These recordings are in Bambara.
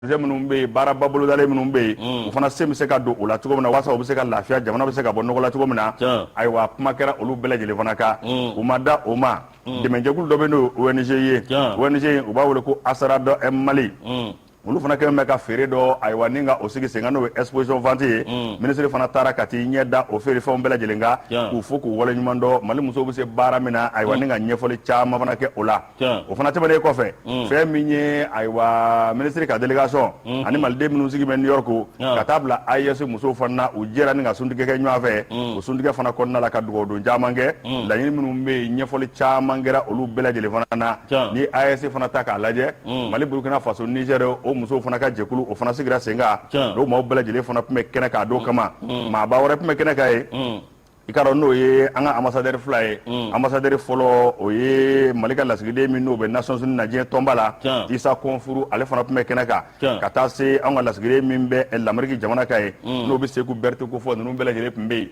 Projet minnu bɛ yen, baaraba bolodalen minnu bɛ yen, u fana sen bɛ se ka don o la cogo min na, walasa u bɛ se ka lafiya, jamana bɛ se ka bɔ nɔgɔ la cogo min na. Ayiwa, kuma kɛra olu bɛɛ lajɛlen fana kan. U ma da o ma, dɛmɛjɛkulu dɔ bɛ, n'o ye ONG ye. ONG in, u b'a wele ko Asarad Mali. Olu fana kɛlen bɛ ka feere dɔ, ayiwa, ni ka o sigi sen kan, n'o ye exposition vente ye. Minisiri fana taara ka t'i ɲɛ da o feerefɛnw bɛɛ lajɛlen kan, k'u fo, k'u waleɲuman dɔn, Mali musow bɛ se baara min na. Ayiwa, ni ka ɲɛfɔli caman fana kɛ o la. O fana tɛmɛnen kɔfɛ, fɛn min ye, ayiwa, minisiri ka délégation ani maliden minnu sigi bɛ New York, ka taa bila AES musow fana na, u jɛra ni ka suntigɛ kɛ ɲɔgɔn fɛ. O suntigɛ fana kɔnɔna la, ka dugawudon caman kɛ, laɲini minnu bɛ yen, ɲɛfɔli caman kɛra olu bɛɛ lajɛlen fana na. Ni AES fana ta k'a lajɛ, Mali, Burukina Faso, Niger, o musow fana ka jɛkulu, o fana sigira sen kan. O maaw bɛɛ lajɛlen fana tun bɛ kɛnɛ kan don kama. Maaba wɛrɛ tun bɛ kɛnɛ kan yen, i ka dɔn, n'o ye an ka ambassadeur fila ye. Ambassadeur fɔlɔ, o ye Mali ka lasigiden min n'o bɛ Nations Unies na, diɲɛ tɔnba la, Isa Kɔnfuru, ale fana tun bɛ kɛnɛ kan, ka taa se an ka lasigiden min bɛ Lamɛriki jamana kan ye, n'o bɛ Seku Berete ko fɔ. Ninnu bɛɛ lajɛlen tun bɛ yen.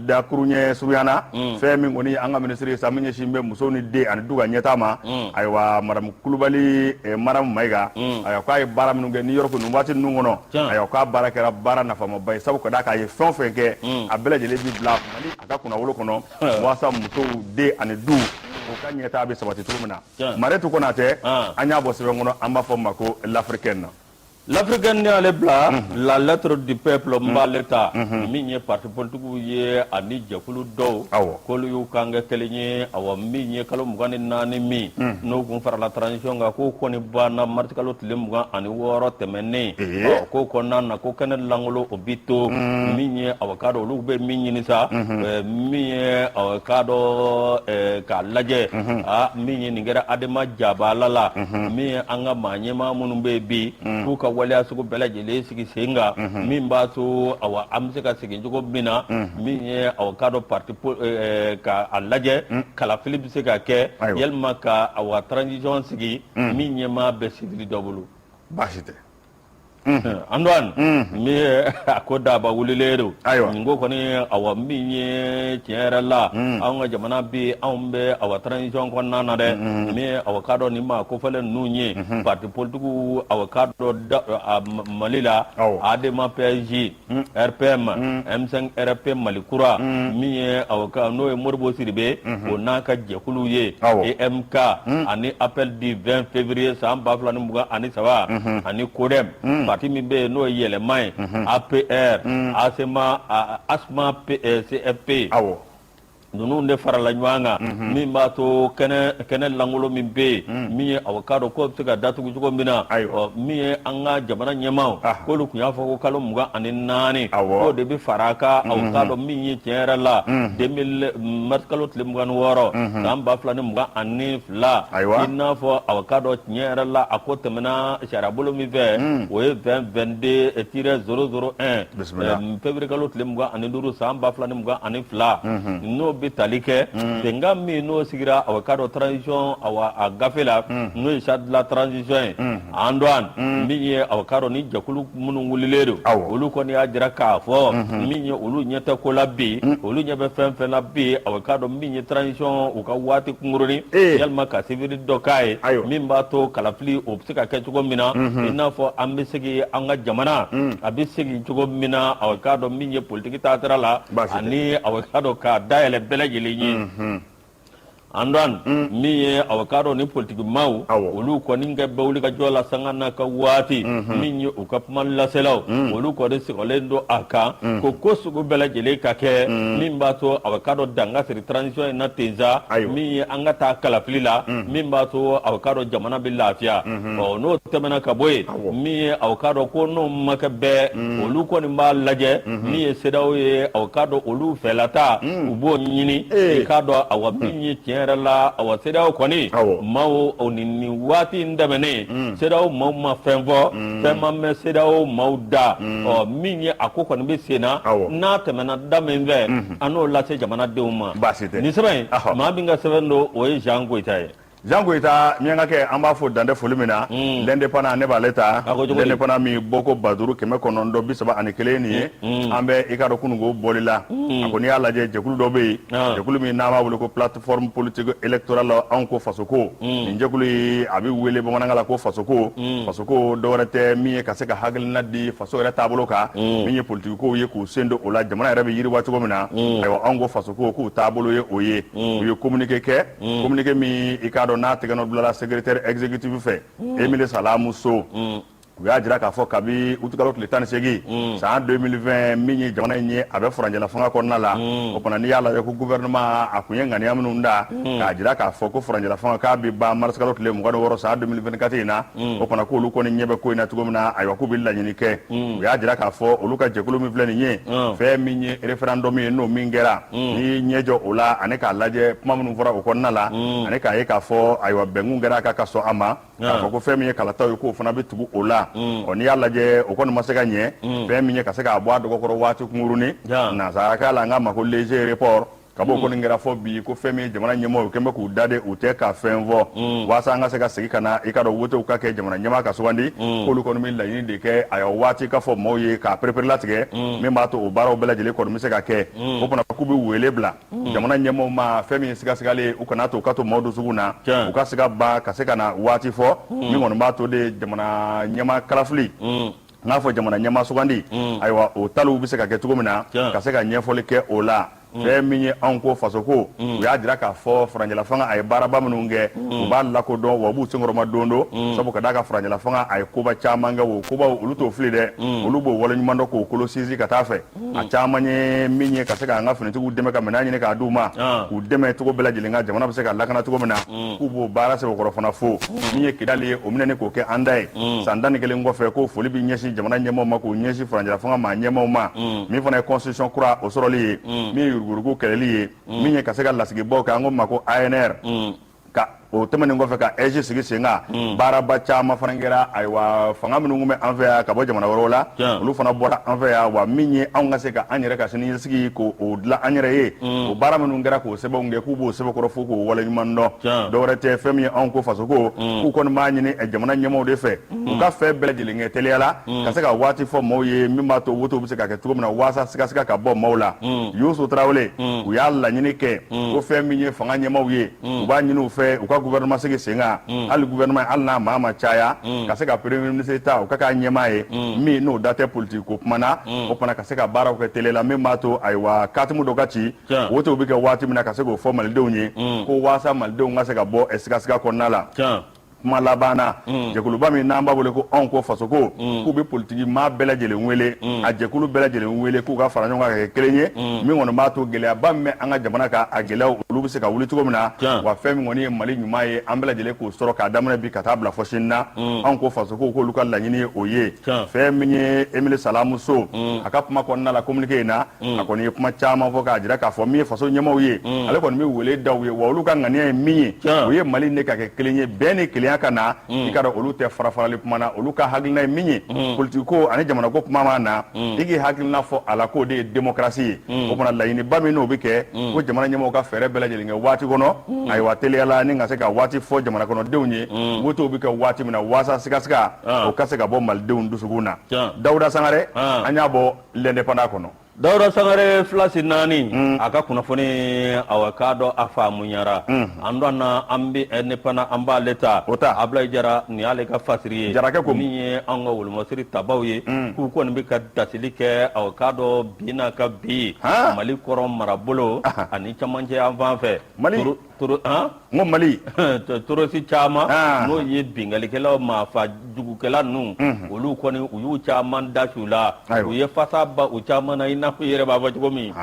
Dakuruɲɛ surunyana, fɛn min kɔni an ka minisiri ye sa, min ɲɛsin bɛ musow ni den ani du ka ɲɛtaa ma, ayiwa, madamu Kulubali Maramu Mayiga, ayiwa, k'a ye baara minnu kɛ New York nin waati ninnu kɔnɔ, ayiwa, k'a baara kɛra baara nafamaba ye, sabu ka d'a kan a ye fɛn o fɛn kɛ, a bɛɛ lajɛlen bi bila Mali a ka kunnawolo kɔnɔ, walasa musow, den ani du, o ka ɲɛtaa bɛ sabati cogo min na. Mariyetu Konatɛ, an y'a bɔ sɛbɛn kɔnɔ, an b'a fɔ ma ko L'Africaine na. L'Africaine ni ale bila La Lettre du Peuple, n b'ale ta. Min ye parti politigiw ye ani jɛkulu dɔw, k'olu y'u kan kɛ kelen ye. Awa, min ye kalo 24 min n'o kun farala transition kan, k'o kɔni banna marisi kalo tile 26 tɛmɛnen. Ɔ, k'o kɔnɔna na, ko kɛnɛ lankolon o bi to. Min ye, awa, k'a dɔn olu bɛ min ɲini sa, min ye, awa, k'a dɔn k'a lajɛ, aa, min ye nin kɛra Adema jabala la, min ye an ka maa ɲɛmaa minnu bɛ yen bi, k'u ka waleya sugu bɛɛ lajɛlen sigi sen kan, min b'a to, awa, an bɛ se ka segin cogo min na. Min ye, awa, k'a dɔn parti ka a lajɛ, kalafili bɛ se ka kɛ, yalima ka, awa, transition sigi min ɲɛmaa bɛ civil dɔ bolo. Baasi tɛ. Antoine, min ye a ko daba wulilen don. Nin ko kɔni, awa, min ye tiɲɛ yɛrɛ la, anw ka jamana bi, anw bɛ, awa, transition kɔnɔna na dɛ. Min ye, awa, k'a dɔn nin maa kofɔlen ninnu ye parti politigiw, awa, k'a dɔn Mali la, ADEMA PSG, RPM, M5 RFP Mali Kura, min ye, awa, n'o ye Modibo Sidibe, o n'a ka jɛkulu ye, EMK ani Appel du 20 février san 2023, ani CODEM, parti min bɛ yen n'o ye yɛlɛma ye, APR, ASMA, ASMA CFP, ninnu de farala ɲɔgɔn kan, min b'a to kɛnɛ lankolon min bɛ yen, min ye, awa, k'a dɔn k'o bɛ se ka datugu cogo min na. Min ye an ka jamana ɲɛmaaw, k'olu tun y'a fɔ ko kalo 24, k'o de bɛ fara a kan. Awa, k'a dɔn min ye tiɲɛ yɛrɛ la, 2000 mars kalo tile 26 san 2022, i n'a fɔ, awa, k'a dɔn tiɲɛ yɛrɛ la, a ko tɛmɛna sariyabolo min fɛ, o ye 2022-001, février kalo tile 25 san 2022, n'o bɛ tali kɛ bɛnkan min n'o sigira, awa, k'a dɔn transition, awa, a gafe la, n'o ye charte de la transition ye. Antoine, min ye, awa, k'a dɔn ni jɛkulu minnu wulilen don, olu kɔni y'a jira k'a fɔ min ye olu ɲɛ tɛ ko la bi, olu ɲɛ bɛ fɛn fɛn la bi, awa, k'a dɔn min ye transition u ka waati kunkurunin, yalima ka civil dɔ k'a ye, min b'a to kalafili o bɛ se ka kɛ cogo min na, i n'a fɔ an bɛ segin an ka jamana a bɛ segin cogo min na, awa, k'a dɔn min ye politiki taasira la ani, awa, k'a dɔn k'a dayɛlɛ bɛɛ lajɛlen ye. Antoine, min ye, awa, k'a dɔn ni politikimaw, olu kɔni kɛ bɛ wuli ka jɔ la sanga n'a ka waati. Min ye u ka kuma laselaw, olu kɔni sigilen don a kan ko sugu bɛɛ lajɛlen ka kɛ min b'a to, awa, k'a dɔn dan ka siri transition in na ten sa, min ye an ka taa kalafili la, min b'a to, awa, k'a dɔn jamana bɛ lafiya. Ɔ, n'o tɛmɛna ka bɔ yen, min ye, awa, k'a dɔn ko n'o ma kɛ bɛɛ, olu kɔni b'a lajɛ. Min ye CEDEAO ye, awa, k'a dɔn olu fɛlata u b'o ɲini. I k'a dɔn, awa, min ye tiɲɛ yɛrɛ la, awa, CEDEAO kɔni maaw, nin waati in tɛmɛnen, CEDEAO maaw ma fɛn fɔ, fɛn ma mɛn CEDEAO maaw da. Ɔ, min ye a ko kɔni bɛ sen na, n'a tɛmɛna da min fɛ, an n'o lase jamanadenw ma. Baasi tɛ. Nin sɛbɛn in, maa min ka sɛbɛn don, o ye Jean Goyita ye. Jean Goyita, miyankakɛ, an b'a fo dan tɛ foli min na. L'Indépendant, ne b'ale ta. L'Indépendant min bɔko 5931 nin ye, an bɛ i ka dɔn kununko bɔli la. A ko n'i y'a lajɛ, jɛkulu dɔ bɛ yen, jɛkulu min n'an b'a wele ko Plateforme politique électorale Anw ko Fasoko. Nin jɛkulu ye, a bɛ wele bamanankan la ko Fasoko. Fasoko dɔwɛrɛ tɛ min ye ka se ka hakilina di faso yɛrɛ taabolo kan, min ye politikikow ye, k'u sen don o la, jamana yɛrɛ bɛ yiriwa cogo min na. Ayiwa, Anw ko Fasoko k'u taabolo ye o ye. U ye communiqué kɛ, communiqué min i k'a dɔn n'a tɛgɛnɔ bilala secrétaire exécutif fɛ, Emile Salamu So. U y'a jira k'a fɔ kabi utikalo tile 18 san 2020, min ye jamana in ye, a bɛ furancɛla fanga kɔnɔna la. O fana, n'i y'a lajɛ ko gouvernement a kun ye ŋaniya minnu da k'a jira k'a fɔ ko furancɛla fanga k'a bɛ ban marisikalo tile 26 san 2024 in na, o fana k'olu kɔni ɲɛ bɛ ko in na cogo min na. Ayiwa, k'u bɛ laɲini kɛ. U y'a jira k'a fɔ olu ka jɛkulu min filɛ nin ye, fɛn min ye référendum ye, n'o min kɛra, n'i ɲɛ jɔ o la ani k'a lajɛ kuma minnu fɔra o kɔnɔna la, ani k'a ye k'a fɔ ayiwa, bɛnkun kɛra a kan ka sɔn a ma k'a fɔ ko fɛn min ye kalataw ye, k'o fana bɛ tugu o la. Ɔ, n'i y'a lajɛ, o kɔni ma se ka ɲɛ. Fɛn min ye ka se k'a bɔ a dɔgɔkɔrɔ waati kunkurunin, nansarakan la an k'a ma ko léger report, ka bɔ o kɔni kɛra fɔ bi ko fɛn min ye jamana ɲɛmɔgɔw kɛn bɛ k'u da de, u tɛ ka fɛn fɔ waasa an ka se ka segin ka na i ka dɔn wotew ka kɛ, jamana ɲɛmaa ka sugandi. K'olu kɔni bɛ laɲini de kɛ, ayiwa, waati ka fɔ maaw ye k'a pereperelatigɛ min b'a to o baaraw bɛɛ lajɛlen kɔni bɛ se ka kɛ. O fana, k'u bɛ wele bila jamana ɲɛmɔgɔw ma, fɛn min ye sigasigalen ye, u kana to u ka to maaw dusukun na, u ka se ka ban ka se ka na waati fɔ min kɔni b'a to de jamana ɲɛmaa kalafili n'a fɔ jamana ɲɛmaa sugandi, ayiwa, o taliw bɛ se ka kɛ cogo min na, ka se ka ɲɛfɔli kɛ o la. Fɛn min ye anw ko fasoko, u y'a jira k'a fɔ furancɛla fanga a ye baaraba minnu kɛ, u b'a lakodɔn wa u b'u senkɔrɔma don don, sabu ka d'a kan furancɛla fanga a ye koba caman kɛ. O kobaw, olu t'o fili dɛ, olu b'o waleɲuman dɔn k'o kolo sinsin ka taa fɛ. A caman ye min ye ka se k'an ka finitigiw dɛmɛ ka minɛn ɲini k'a d'u ma, k'u dɛmɛ cogo bɛɛ lajɛlen ka jamana bɛ se ka lakana cogo min na, k'u b'o baara sɛbɛkɔrɔ fana fo. Min ye Kidali ye, o minɛni k'o kɛ an da ye san 11 kɔfɛ, ko foli bɛ ɲɛsin jamana ɲɛmaaw ma, k'o ɲɛsin furancɛla fanga maa ɲɛmaaw ma. Min fana ye constitution kura o sɔrɔli ye, min ye yuruguyurugu kɛlɛli ye, min ye ka se ka lasigibaw kɛ, an ko ma ko ANR, ka o tɛmɛnen kɔfɛ ka AIGE sigi sen kan, baaraba caman fana kɛra. Ayiwa, fanga minnu tun bɛ an fɛ yan ka bɔ jamana wɛrɛw la, olu fana bɔra an fɛ yan. Wa min ye anw ka se ka an yɛrɛ ka siniɲɛsigi k'o dilan an yɛrɛ ye, o baara minnu kɛra k'o sɛbɛnw kɛ, k'u b'o sɛbɛkɔrɔ fo k'o waleɲuman dɔn. Dɔwɛrɛ tɛ, fɛn min ye anw ko fasoko, k'u kɔni b'a ɲini jamana ɲɛmaaw de fɛ, u ka fɛn bɛɛ lajɛlen kɛ teliya la ka se ka waati fɔ maaw ye min b'a to wotew bɛ se ka kɛ cogo min na, waasa sigasiga ka bɔ maaw la. Yusu Tarawele, u y'a laɲini kɛ ko fɛn min ye fanga ɲɛmaaw ye, u b'a ɲini u fɛ u ka gouvernement sigi sen kan, hali gouvernement, hali n'a maa ma caya, ka se ka premier ministre ta, o ka k'a ɲɛmaa ye min n'o da tɛ politique ko kuma na. O fana ka se ka baaraw kɛ teliya la min b'a to, ayiwa, katimu dɔ ka ci, wotew bɛ kɛ waati min na, ka se k'o fɔ malidenw ye ko waasa malidenw ka se ka bɔ sigasiga kɔnɔna la. Kuma laban na, jɛkuluba min n'an b'a wele ko Anw ko Fasoko, k'u bɛ politiki maa bɛɛ lajɛlen wele, a jɛkulu bɛɛ lajɛlen wele, k'u ka fara ɲɔgɔn kan ka kɛ kelen ye min kɔni b'a to gɛlɛyaba min bɛ an ka jamana kan, a gɛlɛyaw olu bɛ se ka wuli cogo min na. Wa fɛn min kɔni ye Mali ɲuman ye, an bɛɛ lajɛlen k'o sɔrɔ k'a daminɛ bi ka taa bila fɔ sini na. Anw ko Fasoko k'olu ka laɲini ye o ye. Fɛn min ye Emile Salamu So, a ka kuma kɔnɔna la, communiqué in na, a kɔni ye kuma caman fɔ k'a jira k'a fɔ min ye faso ɲɛmaaw ye, ale kɔni bɛ wele da u ye. Wa olu ka ŋaniya ye min ye, o ye Mali ne ka kɛ kelen ye, bɛn ni kelenya ka na. I ka dɔn olu tɛ farafarali kuma na. Olu ka hakilina ye min ye, politiki ko ani jamana ko kuma ma na, i k'i hakilina fɔ a la, k'o de ye démocratie ye. O fana laɲiniba min n'o bɛ kɛ, ko jamana ɲɛmaaw ka fɛɛrɛ bɛɛ lajɛlen kɛ waati kɔnɔ, ayiwa, teliya la ni ka se ka waati fɔ jamana kɔnɔdenw ye, wotew bɛ kɛ waati min na, waasa sigasiga o ka se ka bɔ malidenw dusukun na. Dawuda Sangare, an y'a bɔ L'Indépendant kɔnɔ. Dawuda Sangare, filasi naani, a ka kunnafoni, awa, k'a dɔn a faamuyara. An dɔn na, an bɛ Indépendant, an b'ale ta. O ta. Abulayi Jara, nin y'ale ka fasiri ye. Jarakɛ ko min ye anw ka wolomasiri tabaw ye, k'u kɔni bɛ ka dasili kɛ, awa, k'a dɔn bi n'a ka bi Mali kɔrɔn marabolo ani camancɛ yan fan fɛ. Mali Toro han n ko Mali terroriste caman, n'o ye binkannikɛlaw, maafa jugukɛla ninnu, olu kɔni u y'u caman da su la, u ye fasa ba u caman na, i n'a fɔ i yɛrɛ b'a fɔ cogo min.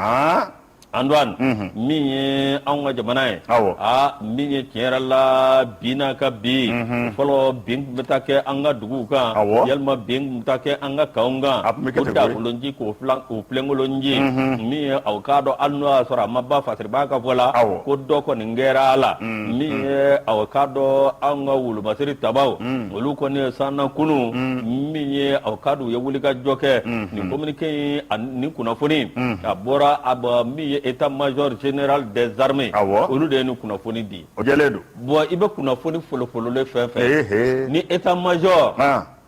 Antoine, min ye anw ka jamana ye, aa, min ye tiɲɛ yɛrɛ la, bi n'a ka bi, fɔlɔ bin tun bɛ taa kɛ an ka duguw kan, yalima bin tun bɛ taa kɛ an ka kanw kan, o dagolonji k'o filan k'o filenkolonji. Min ye aw k'a dɔn, hali n'o y'a sɔrɔ a ma ban fasiriba ka fɔ la, ko dɔ kɔni kɛra a la. Min ye aw k'a dɔn anw ka wolomasiri tabaw, olu kɔni ye sanna kunu, min ye aw k'a dɔn u ye wulikajɔ kɛ. Nin communiqué in, nin kunnafoni a bɔra a min ye état major général des armées, olu de ye nin kunnafoni di. O jɛlen don. Bon, i bɛ kunnafoni folofololen fɛn fɛn ni état major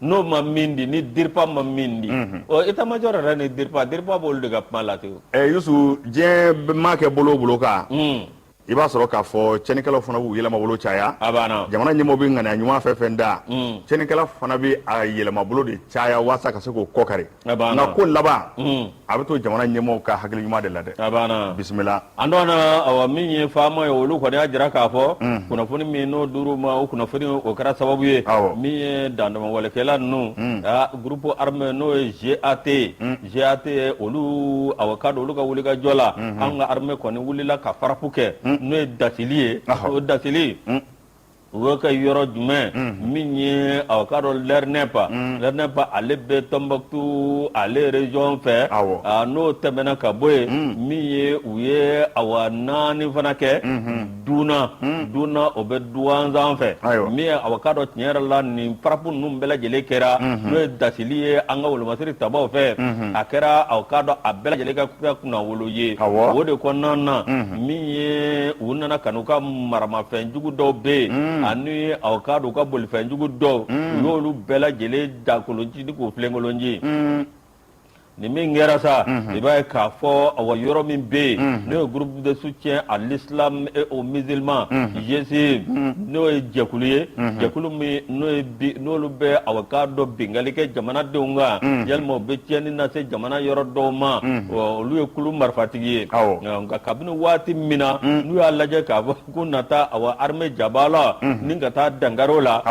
n'o ma min di, ni DIRPA ma min di, ɔ état major yɛrɛ ni DIRPA, DIRPA b'olu de ka kuma latigɛ. Yusu, diɲɛ maa kɛ bolo o bolo kan, i b'a sɔrɔ k'a fɔ tiɲɛnikɛlaw fana b'u yɛlɛmabolo caya. A banna. Jamana ɲɛmɔgɔ bɛ ŋaniya ɲuman fɛn fɛn da, tiɲɛnikɛla fana bɛ a yɛlɛmabolo de caya walasa ka se k'o kɔ kari. A banna. Nka ko laban, a bɛ to jamana ɲɛmɔgɔw ka hakili ɲuman de la dɛ. A banna. Bisimila. An dɔn na, awa, min ye FAMa ye, olu kɔni y'a jira k'a fɔ kunnafoni min n'o dir'u ma, o kunnafoni o kɛra sababu ye min ye dandamalekɛla ninnu, groupe armé n'o ye GAT ye, GAT ye olu, awa, k'a dɔn olu ka wulikajɔ la, an ka armée kɔni wulila ka frappe kɛ, n'o ye dasili ye. O dasili u bɛ kɛ yɔrɔ jumɛn? Min ye, aw k'a dɔn, Lernepa, Lernepa ale bɛ Tɔnbɔkutu ale région fɛ. N'o tɛmɛna ka bɔ yen, min ye u ye, awa, naani fana kɛ Duna. Duna, o bɛ Duwanzan fɛ. Min ye, awa, k'a dɔn tiɲɛ yɛrɛ la, nin frappe ninnu bɛɛ lajɛlen kɛra, n'o ye dasili ye an ka wolomasiri tabaw fɛ. A kɛra, aw k'a dɔn, a bɛɛ lajɛlen ka kɛ kunnawolo ye. O de kɔnɔna na, min ye u nana ka n'u ka maramafɛn jugu dɔw bɛ yen, ani aw k'a dɔn u ka bolifɛn jugu dɔw, u y'olu bɛɛ lajɛlen da kolonci ni k'o filenkolonci. Nin min kɛra sa, i b'a ye k'a fɔ, awa, yɔrɔ min bɛ yen n'o ye groupe de soutien à l'islam et aux musulmans, GSIM, n'o ye jɛkulu ye, jɛkulu min n'o ye bi n'olu bɛ, awa, k'a dɔn binkanni kɛ jamanadenw kan, yalima u bɛ tiɲɛni lase jamana yɔrɔ dɔw ma, olu ye kulu marifatigi ye. Nka kabini waati min na n'u y'a lajɛ k'a fɔ k'u na taa, awa, armée jaba la ni ka taa dankari o la,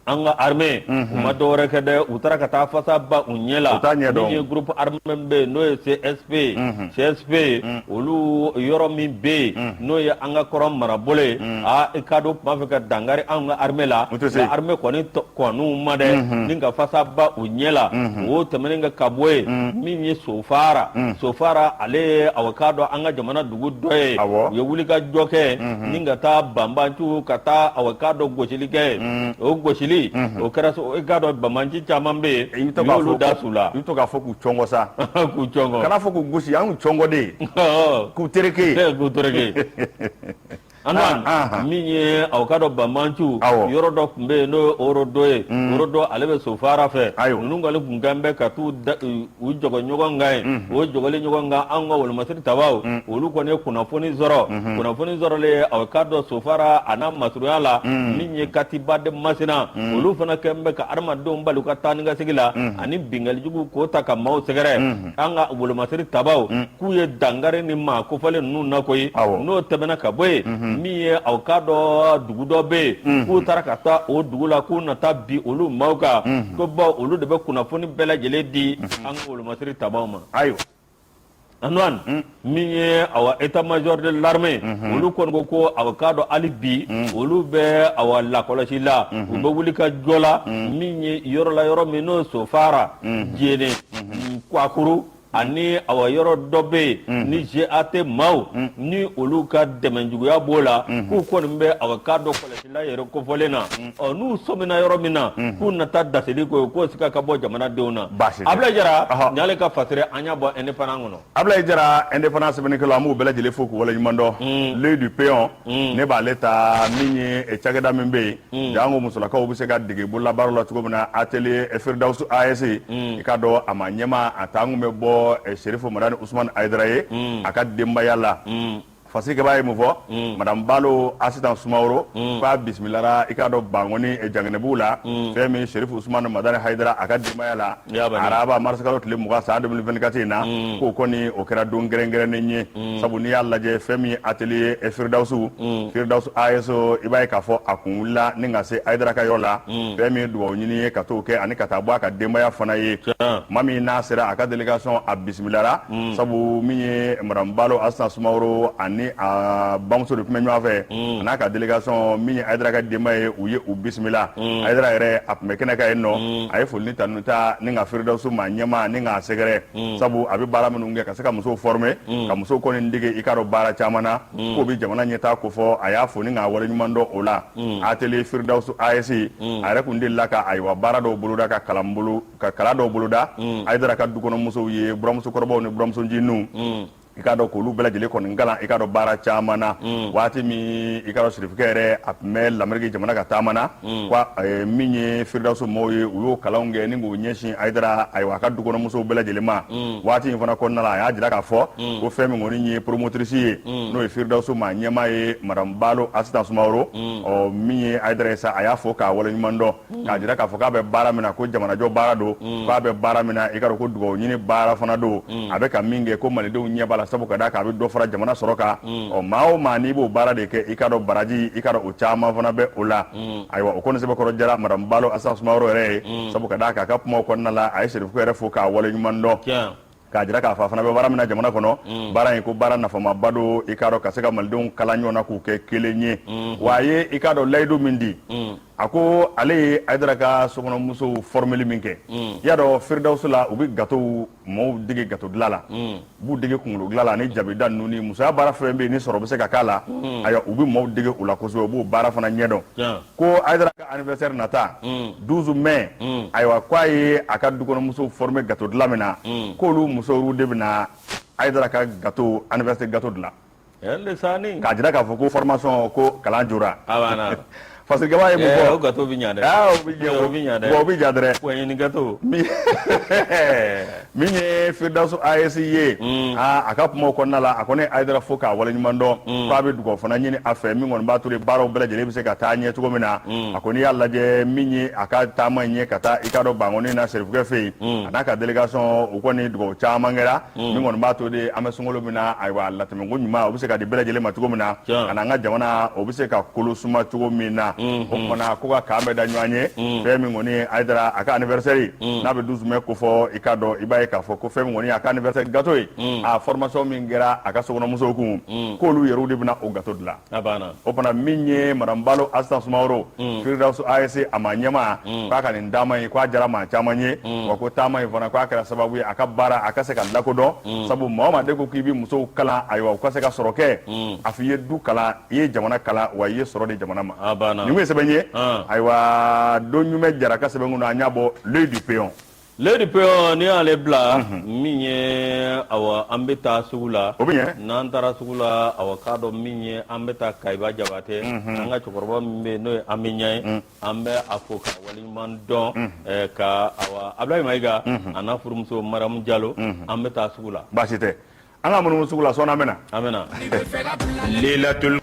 an ka armée u ma dɔwɛrɛ kɛ dɛ, u taara ka taa fasa ba u ɲɛ la. U t'a ɲɛ dɔn. Min ye groupe armé bɛ yen n'o ye CSP, CSP, olu yɔrɔ min bɛ yen n'o ye an ka kɔrɔn marabolo ye, aa, i k'a dɔn u tun b'a fɛ ka dankari anw ka armée la. U tɛ se. Nka armée kɔni kɔn'u ma dɛ, ni ka fasa ba u ɲɛ la. O tɛmɛnen ka ka bɔ yen, min ye Sofara, Sofara ale ye, awa, k'a dɔn an ka jamana dugu dɔ ye. U ye wulikajɔ kɛ ni ka taa banbanciw ka taa, awa, k'a dɔn gosili kɛ. O gosili o kɛra, i k'a dɔn banbanci caman bɛ yen, u y'olu da su la. I bɛ to k'a fɔ k'u cɔngɔ sa. K'u cɔngɔ. Kana fɔ k'u gosi, an k'u cɔngɔ de ye, k'u tereke. K'u tereke. An min ye, aw k'a dɔn banbanciw yɔrɔ dɔ tun bɛ yen n'o ye Orodo ye. Orodo ale bɛ Sofara fɛ. Ninnu kɔni tun kɛlen bɛ ka t'u u jɔgɔ ɲɔgɔn kan yen. O jɔgɔli ɲɔgɔn kan, an ka wolomasiri tabaw, olu kɔni ye kunnafoni sɔrɔ. Kunnafoni sɔrɔlen, aw k'a dɔn Sofara a n'a masurunya la, min ye Katiba de Masina, olu fana kɛlen bɛ ka adamadenw bali u ka taa ni ka segin la ani binkanni jugu k'o ta ka maaw sɛgɛrɛ. An ka wolomasiri tabaw k'u ye dankari ni maa kofɔlen ninnu na koyi. N'o tɛmɛna ka bɔ yen, min ye, aw k'a dɔn dugu dɔ bɛ yen k'u taara ka taa o dugu la k'u na taa bin olu maaw kan, ko bawo olu de bɛ kunnafoni bɛɛ lajɛlen di an ka wolomasiri tabaw ma. Antoine, min ye, awa, état major de l'armée, olu kɔni ko ko, awa, k'a dɔn hali bi olu bɛ, awa, lakɔlɔsi la, u bɛ wuli ka jɔ la. Min ye yɔrɔ la, yɔrɔ min n'o ye Sofara, Jene, Kwakuru ani, awa, yɔrɔ dɔ bɛ yen ni GAT maaw ni olu ka dɛmɛjuguya b'o la, k'u kɔni bɛ, awa, k'a dɔn kɔlɔsila yɛrɛ kofɔlen na. Ɔ n'u sɔmina yɔrɔ min na k'u na taa dasili ko ye, k'o sika ka bɔ jamanadenw na. Baasi tɛ. Abulayi Jara, nin y'ale ka fasiri, an y'a bɔ Indépendant kɔnɔ. Abulayi Jara, Indépendant sɛbɛnnikɛlaw, an b'u bɛɛ lajɛlen fo k'u waleɲuman dɔn. L'œil du peon, ne b'ale ta. Min ye cakɛda min bɛ yen, janko musolakaw bɛ se ka dege bololabaaraw la cogo min na, atelier Firdawus AS, i k'a dɔn a ma ɲɛma a ta an kun bɛ bɔ Serifu Madani Usumani Ayidara ye a ka denbaya la. Fasikɛba ye mun fɔ? Madame Balo Asitan Sumaworo k'a bisimilara, i k'a dɔn Bankoni Janginɛbugu la, fɛn min Serifu Usumani Madani Hayidara a ka denbaya la, araba marisikalo tile 20 san 2024 in na, k'o kɔni o kɛra don kɛrɛnkɛrɛnnen ye, sabu n'i y'a lajɛ fɛn min ye atelier Firdawusu, Firdawusu AS, i b'a ye k'a fɔ a kun wulila ni ka se Hayidara ka yɔrɔ la, fɛn min ye dugawu ɲini ye ka t'o kɛ ani ka taa bɔ a ka denbaya fana ye. Tuma min n'a sera, a ka délégation a bisimilara, sabu min ye madame Balo Asitan Sumaworo ani a bamuso de tun bɛ ɲɔgɔn fɛ, a n'a ka délégation, min ye Hayidara ka denbaya ye, u ye u bisimila. Hayidara yɛrɛ a tun bɛ kɛnɛ kan yen nɔ, a ye foli ni tanu ta ni ka Firidawusu maa ɲɛmaa ni k'a sɛgɛrɛ, sabu a bɛ baara minnu kɛ ka se ka musow former, ka musow kɔni dege, i k'a dɔn baara caman na k'o bɛ jamana ɲɛtaa kofɔ. A y'a fo ni k'a waleɲuman dɔn o la. Atelier Firidawusu AS, a yɛrɛ kun delila ka, ayiwa, baara dɔw boloda, ka kalan bolo ka kalan dɔw boloda Hayidara ka dukɔnɔmusow ye, buramusokɔrɔbaw ni buramuso ncininw. I k'a dɔn k'olu bɛɛ lajɛlen kɔni kalan, i k'a dɔn, baara caman na. Waati min, i k'a dɔn, sirifikɛ yɛrɛ a tun bɛ Lameriki jamana ka taama na, min ye Firidawusu maaw ye, u y'o kalanw kɛ ni k'u ɲɛsin Hayidara, ayiwa, a ka dukɔnɔmusow bɛɛ lajɛlen ma. Waati in fana kɔnɔna la, a y'a jira k'a fɔ ko fɛn min kɔni ye promotrice ye, n'o ye Firidawusu maa ɲɛmaa ye, Madame Balo Asitan Sumaworo, ɔ min ye Hayidara ye sa, a y'a fo k'a waleɲuman dɔn, k'a jira k'a fɔ k'a bɛ baara min na, ko jamanajɔ baara don, k'a bɛ baara min na, i k'a dɔn ko dugawu ɲini baara fana don. A bɛ ka min kɛ, ko malidenw ɲɛ b'a la, sabu ka d'a kan a bɛ dɔ fara jamana sɔrɔ kan. Ɔ maa o maa n'i b'o baara de kɛ, i k'a dɔn baraji, i k'a dɔn o caman fana bɛ o la. Ayiwa, o kɔni sɛbɛkɔrɔ jara Madame Balo Asitan Sumaworo yɛrɛ ye, sabu ka d'a kan a ka kumaw kɔnɔna la, a ye Serifu yɛrɛ fo k'a waleɲuman dɔn, k'a jira k'a fɔ a fana bɛ baara min na jamana kɔnɔ, baara in ko baara nafamaba don, i k'a dɔn ka se ka malidenw kala ɲɔgɔn na k'u kɛ kelen ye. Wa a ye, i k'a dɔn, layidu min di, a ko ale ye Hayidara ka sokɔnɔmusow fɔrmeli min kɛ, i y'a dɔn Firidawusu la, u bɛ gatow maaw dege gato dilan la, u b'u dege kunkolo dilan la ani jabida ninnu ni musoya baara fɛn bɛ yen ni sɔrɔ bɛ se ka k'a la. Ayiwa, u bɛ maaw dege o la kosɛbɛ, u b'o baara fana ɲɛdɔn. Ko Hayidara ka anniversaire nata 12 mai, ayiwa, ko a ye a ka dukɔnɔmusow former gato dilan min na, k'olu musow de bɛna Hayidara ka gato, anniversaire gato dilan, k'a jira k'a fɔ ko formation, ko kalan jora. Fasirikɛba ye mun fɔ? O gato bɛ ɲa dɛ. Aa, o bɛ ɲɛ, o bɛ ɲa dɛ. O bɛ ɲa dɛ. Poɲɛni gato. Min ye Firidawusu AES ye, aa, a ka kumaw kɔnɔna la, a kɔni ye Hayidara fo k'a waleɲuman dɔn, k'a bɛ dugawu fana ɲini a fɛ min kɔni b'a to baaraw bɛɛ lajɛlen bɛ se ka taa ɲɛ cogo min na. A kɔni y'a lajɛ, min ye a ka taama in ye ka taa, i k'a dɔn, Bankɔni na Serifukɛ fɛ yen, a n'a ka délégation, u kɔni dugawu caman kɛra min kɔni b'a to de an bɛ sunkalo min na, ayiwa, latɛmɛko ɲuman o bɛ se ka di bɛɛ lajɛlen ma cogo min na, ka na an ka jamana o bɛ se ka kolo suma cogo min na. O tuma na ko ka k'an bɛɛ da ɲɔgɔn ye, fɛn min kɔni ye Hayidara a ka anniversaire n'a bɛ 12 mai kofɔ, i k'a dɔn, i b'a ye k'a fɔ ko fɛn min kɔni ye a ka anniversaire gâteau ye, a formation min kɛra a ka sokɔnɔmusow kun, k'olu yɛrɛw de bɛna o gâteau dilan. O fana min ye Madame Balo Asitan Sumaworo, Firidawusu AES a maa ɲɛmaa, k'a ka nin taama in, k'a diyara maa caman ye, wa ko taama in fana, k'a kɛra sababu ye a ka baara a ka se ka lakodɔn, sabu maa o maa de ko k'i bɛ musow kalan, ayiwa, u ka se ka sɔrɔ kɛ, a fɔ i ye du kalan, i ye jamana kalan, wa i ye sɔrɔ di jamana ma. Nin kun ye sɛbɛn ye. Ayiwa, don ɲuman jara ka sɛbɛn kunna, an y'a bɔ L'Œil du Péon. L'Œil du Péon, n'i y'ale bila, min ye, awa, an bɛ taa sugu la. O bɛ ɲɛ. N'an taara sugu la, awa, k'a dɔn min ye, an bɛ taa Kayiba Jabatɛ, an ka cɛkɔrɔba min bɛ yen n'o ye Ami Ɲɛ ye, an bɛ a fo ka waleɲuman dɔn ka, awa, Abulayi Mayiga a n'a furumuso Mariyamu Jalo. An bɛ taa sugu la. Baasi tɛ, an ka munumunu sugu la sɔɔni, an bɛ na. An bɛ na. Lelatul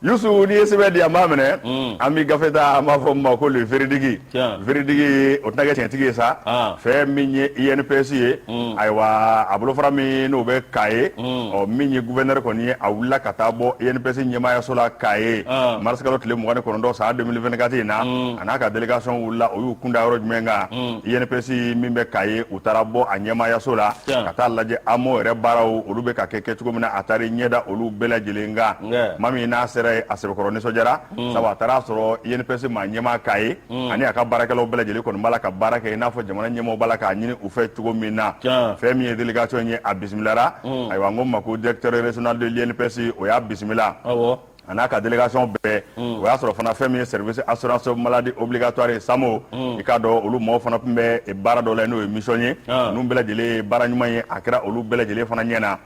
Yusu, n'i ye sɛbɛn di, an b'a minɛ. An bɛ gafe ta, an b'a fɔ min ma ko Le Véridique. Véridique, o tɛna kɛ tiɲɛtigi ye sa. Fɛn min ye INPS ye, ayiwa, a bolofara min n'o bɛ Kaye, ɔ min ye gouverneur kɔni ye, a wulila ka taa bɔ INPS ɲɛmaayaso la Kaye mars kalo tile 29 san 2024 in na. A n'a ka délégation wulila, o y'u kunda yɔrɔ jumɛn kan? INPS min bɛ Kaye, u taara bɔ a ɲɛmaayaso la ka taa lajɛ AMO yɛrɛ baaraw, olu bɛ ka kɛ kɛcogo min na. A taara ɲɛ da olu bɛɛ lajɛlen kan. Maa min n'a sera yen, a sɛbɛkɔrɔ nisɔndiyara, sabu a taara sɔrɔ INPS maa ɲɛmaa Kaye ani a ka baarakɛlaw bɛɛ lajɛlen kɔni b'a la ka baara kɛ i n'a fɔ jamana ɲɛmaaw b'a la k'a ɲini u fɛ cogo min na. Fɛn min ye délégation ye, a bisimilara. Ayiwa, n ko ma ko directeur régional de l'INPS, o y'a bisimila a n'a ka délégation bɛɛ. O y'a sɔrɔ fana fɛn min ye service assurance maladie obligatoire ye, SAMO, i k'a dɔn olu mɔgɔw fana tun bɛ baara dɔ la, n'o ye mission ye. Ninnu bɛɛ lajɛlen ye baara ɲuman ye, a kɛra olu bɛɛ lajɛlen fana ɲɛ na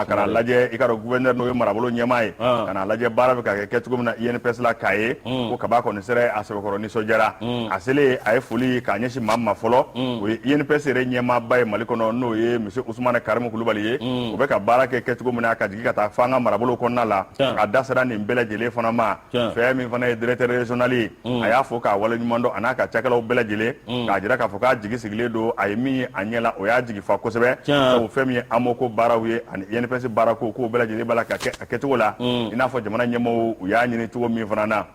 ka na lajɛ, i k'a dɔn, gouverneur n'o ye marabolo ɲɛmaa ye, ka na lajɛ baara bɛ ka kɛ kɛcogo min na INPS la Kaye. Ko kaba kɔni sera, a sɛbɛkɔrɔ nisɔndiyara. A selen, a ye foli k'a ɲɛsin maa min ma fɔlɔ, o ye INPS yɛrɛ ɲɛmaaba ye Mali kɔnɔ, n'o ye monsieur Usumane Karimu Kulubali ye. O bɛ ka baara kɛ kɛcogo min na ka jigin ka taa fo an ka marabolo kɔnɔna la, a da sera nin bɛɛ lajɛlen fana ma. Fɛn min fana ye directeur régional ye, a y'a fo k'a waleɲuman dɔn, a n'a ka cakɛlaw bɛɛ lajɛlen, k'a jira k'a fɔ k'a jigi sigilen don. A ye min ye a ɲɛ la, o y'a jigi fa kosɛbɛ, sabu fɛn min ye AMO ko baaraw ye ani INPS baarako, k'o bɛɛ lajɛlen b'a la ka kɛ a kɛcogo la i n'a fɔ jamana ɲɛmɔgɔw u y'a ɲini cogo min fana na.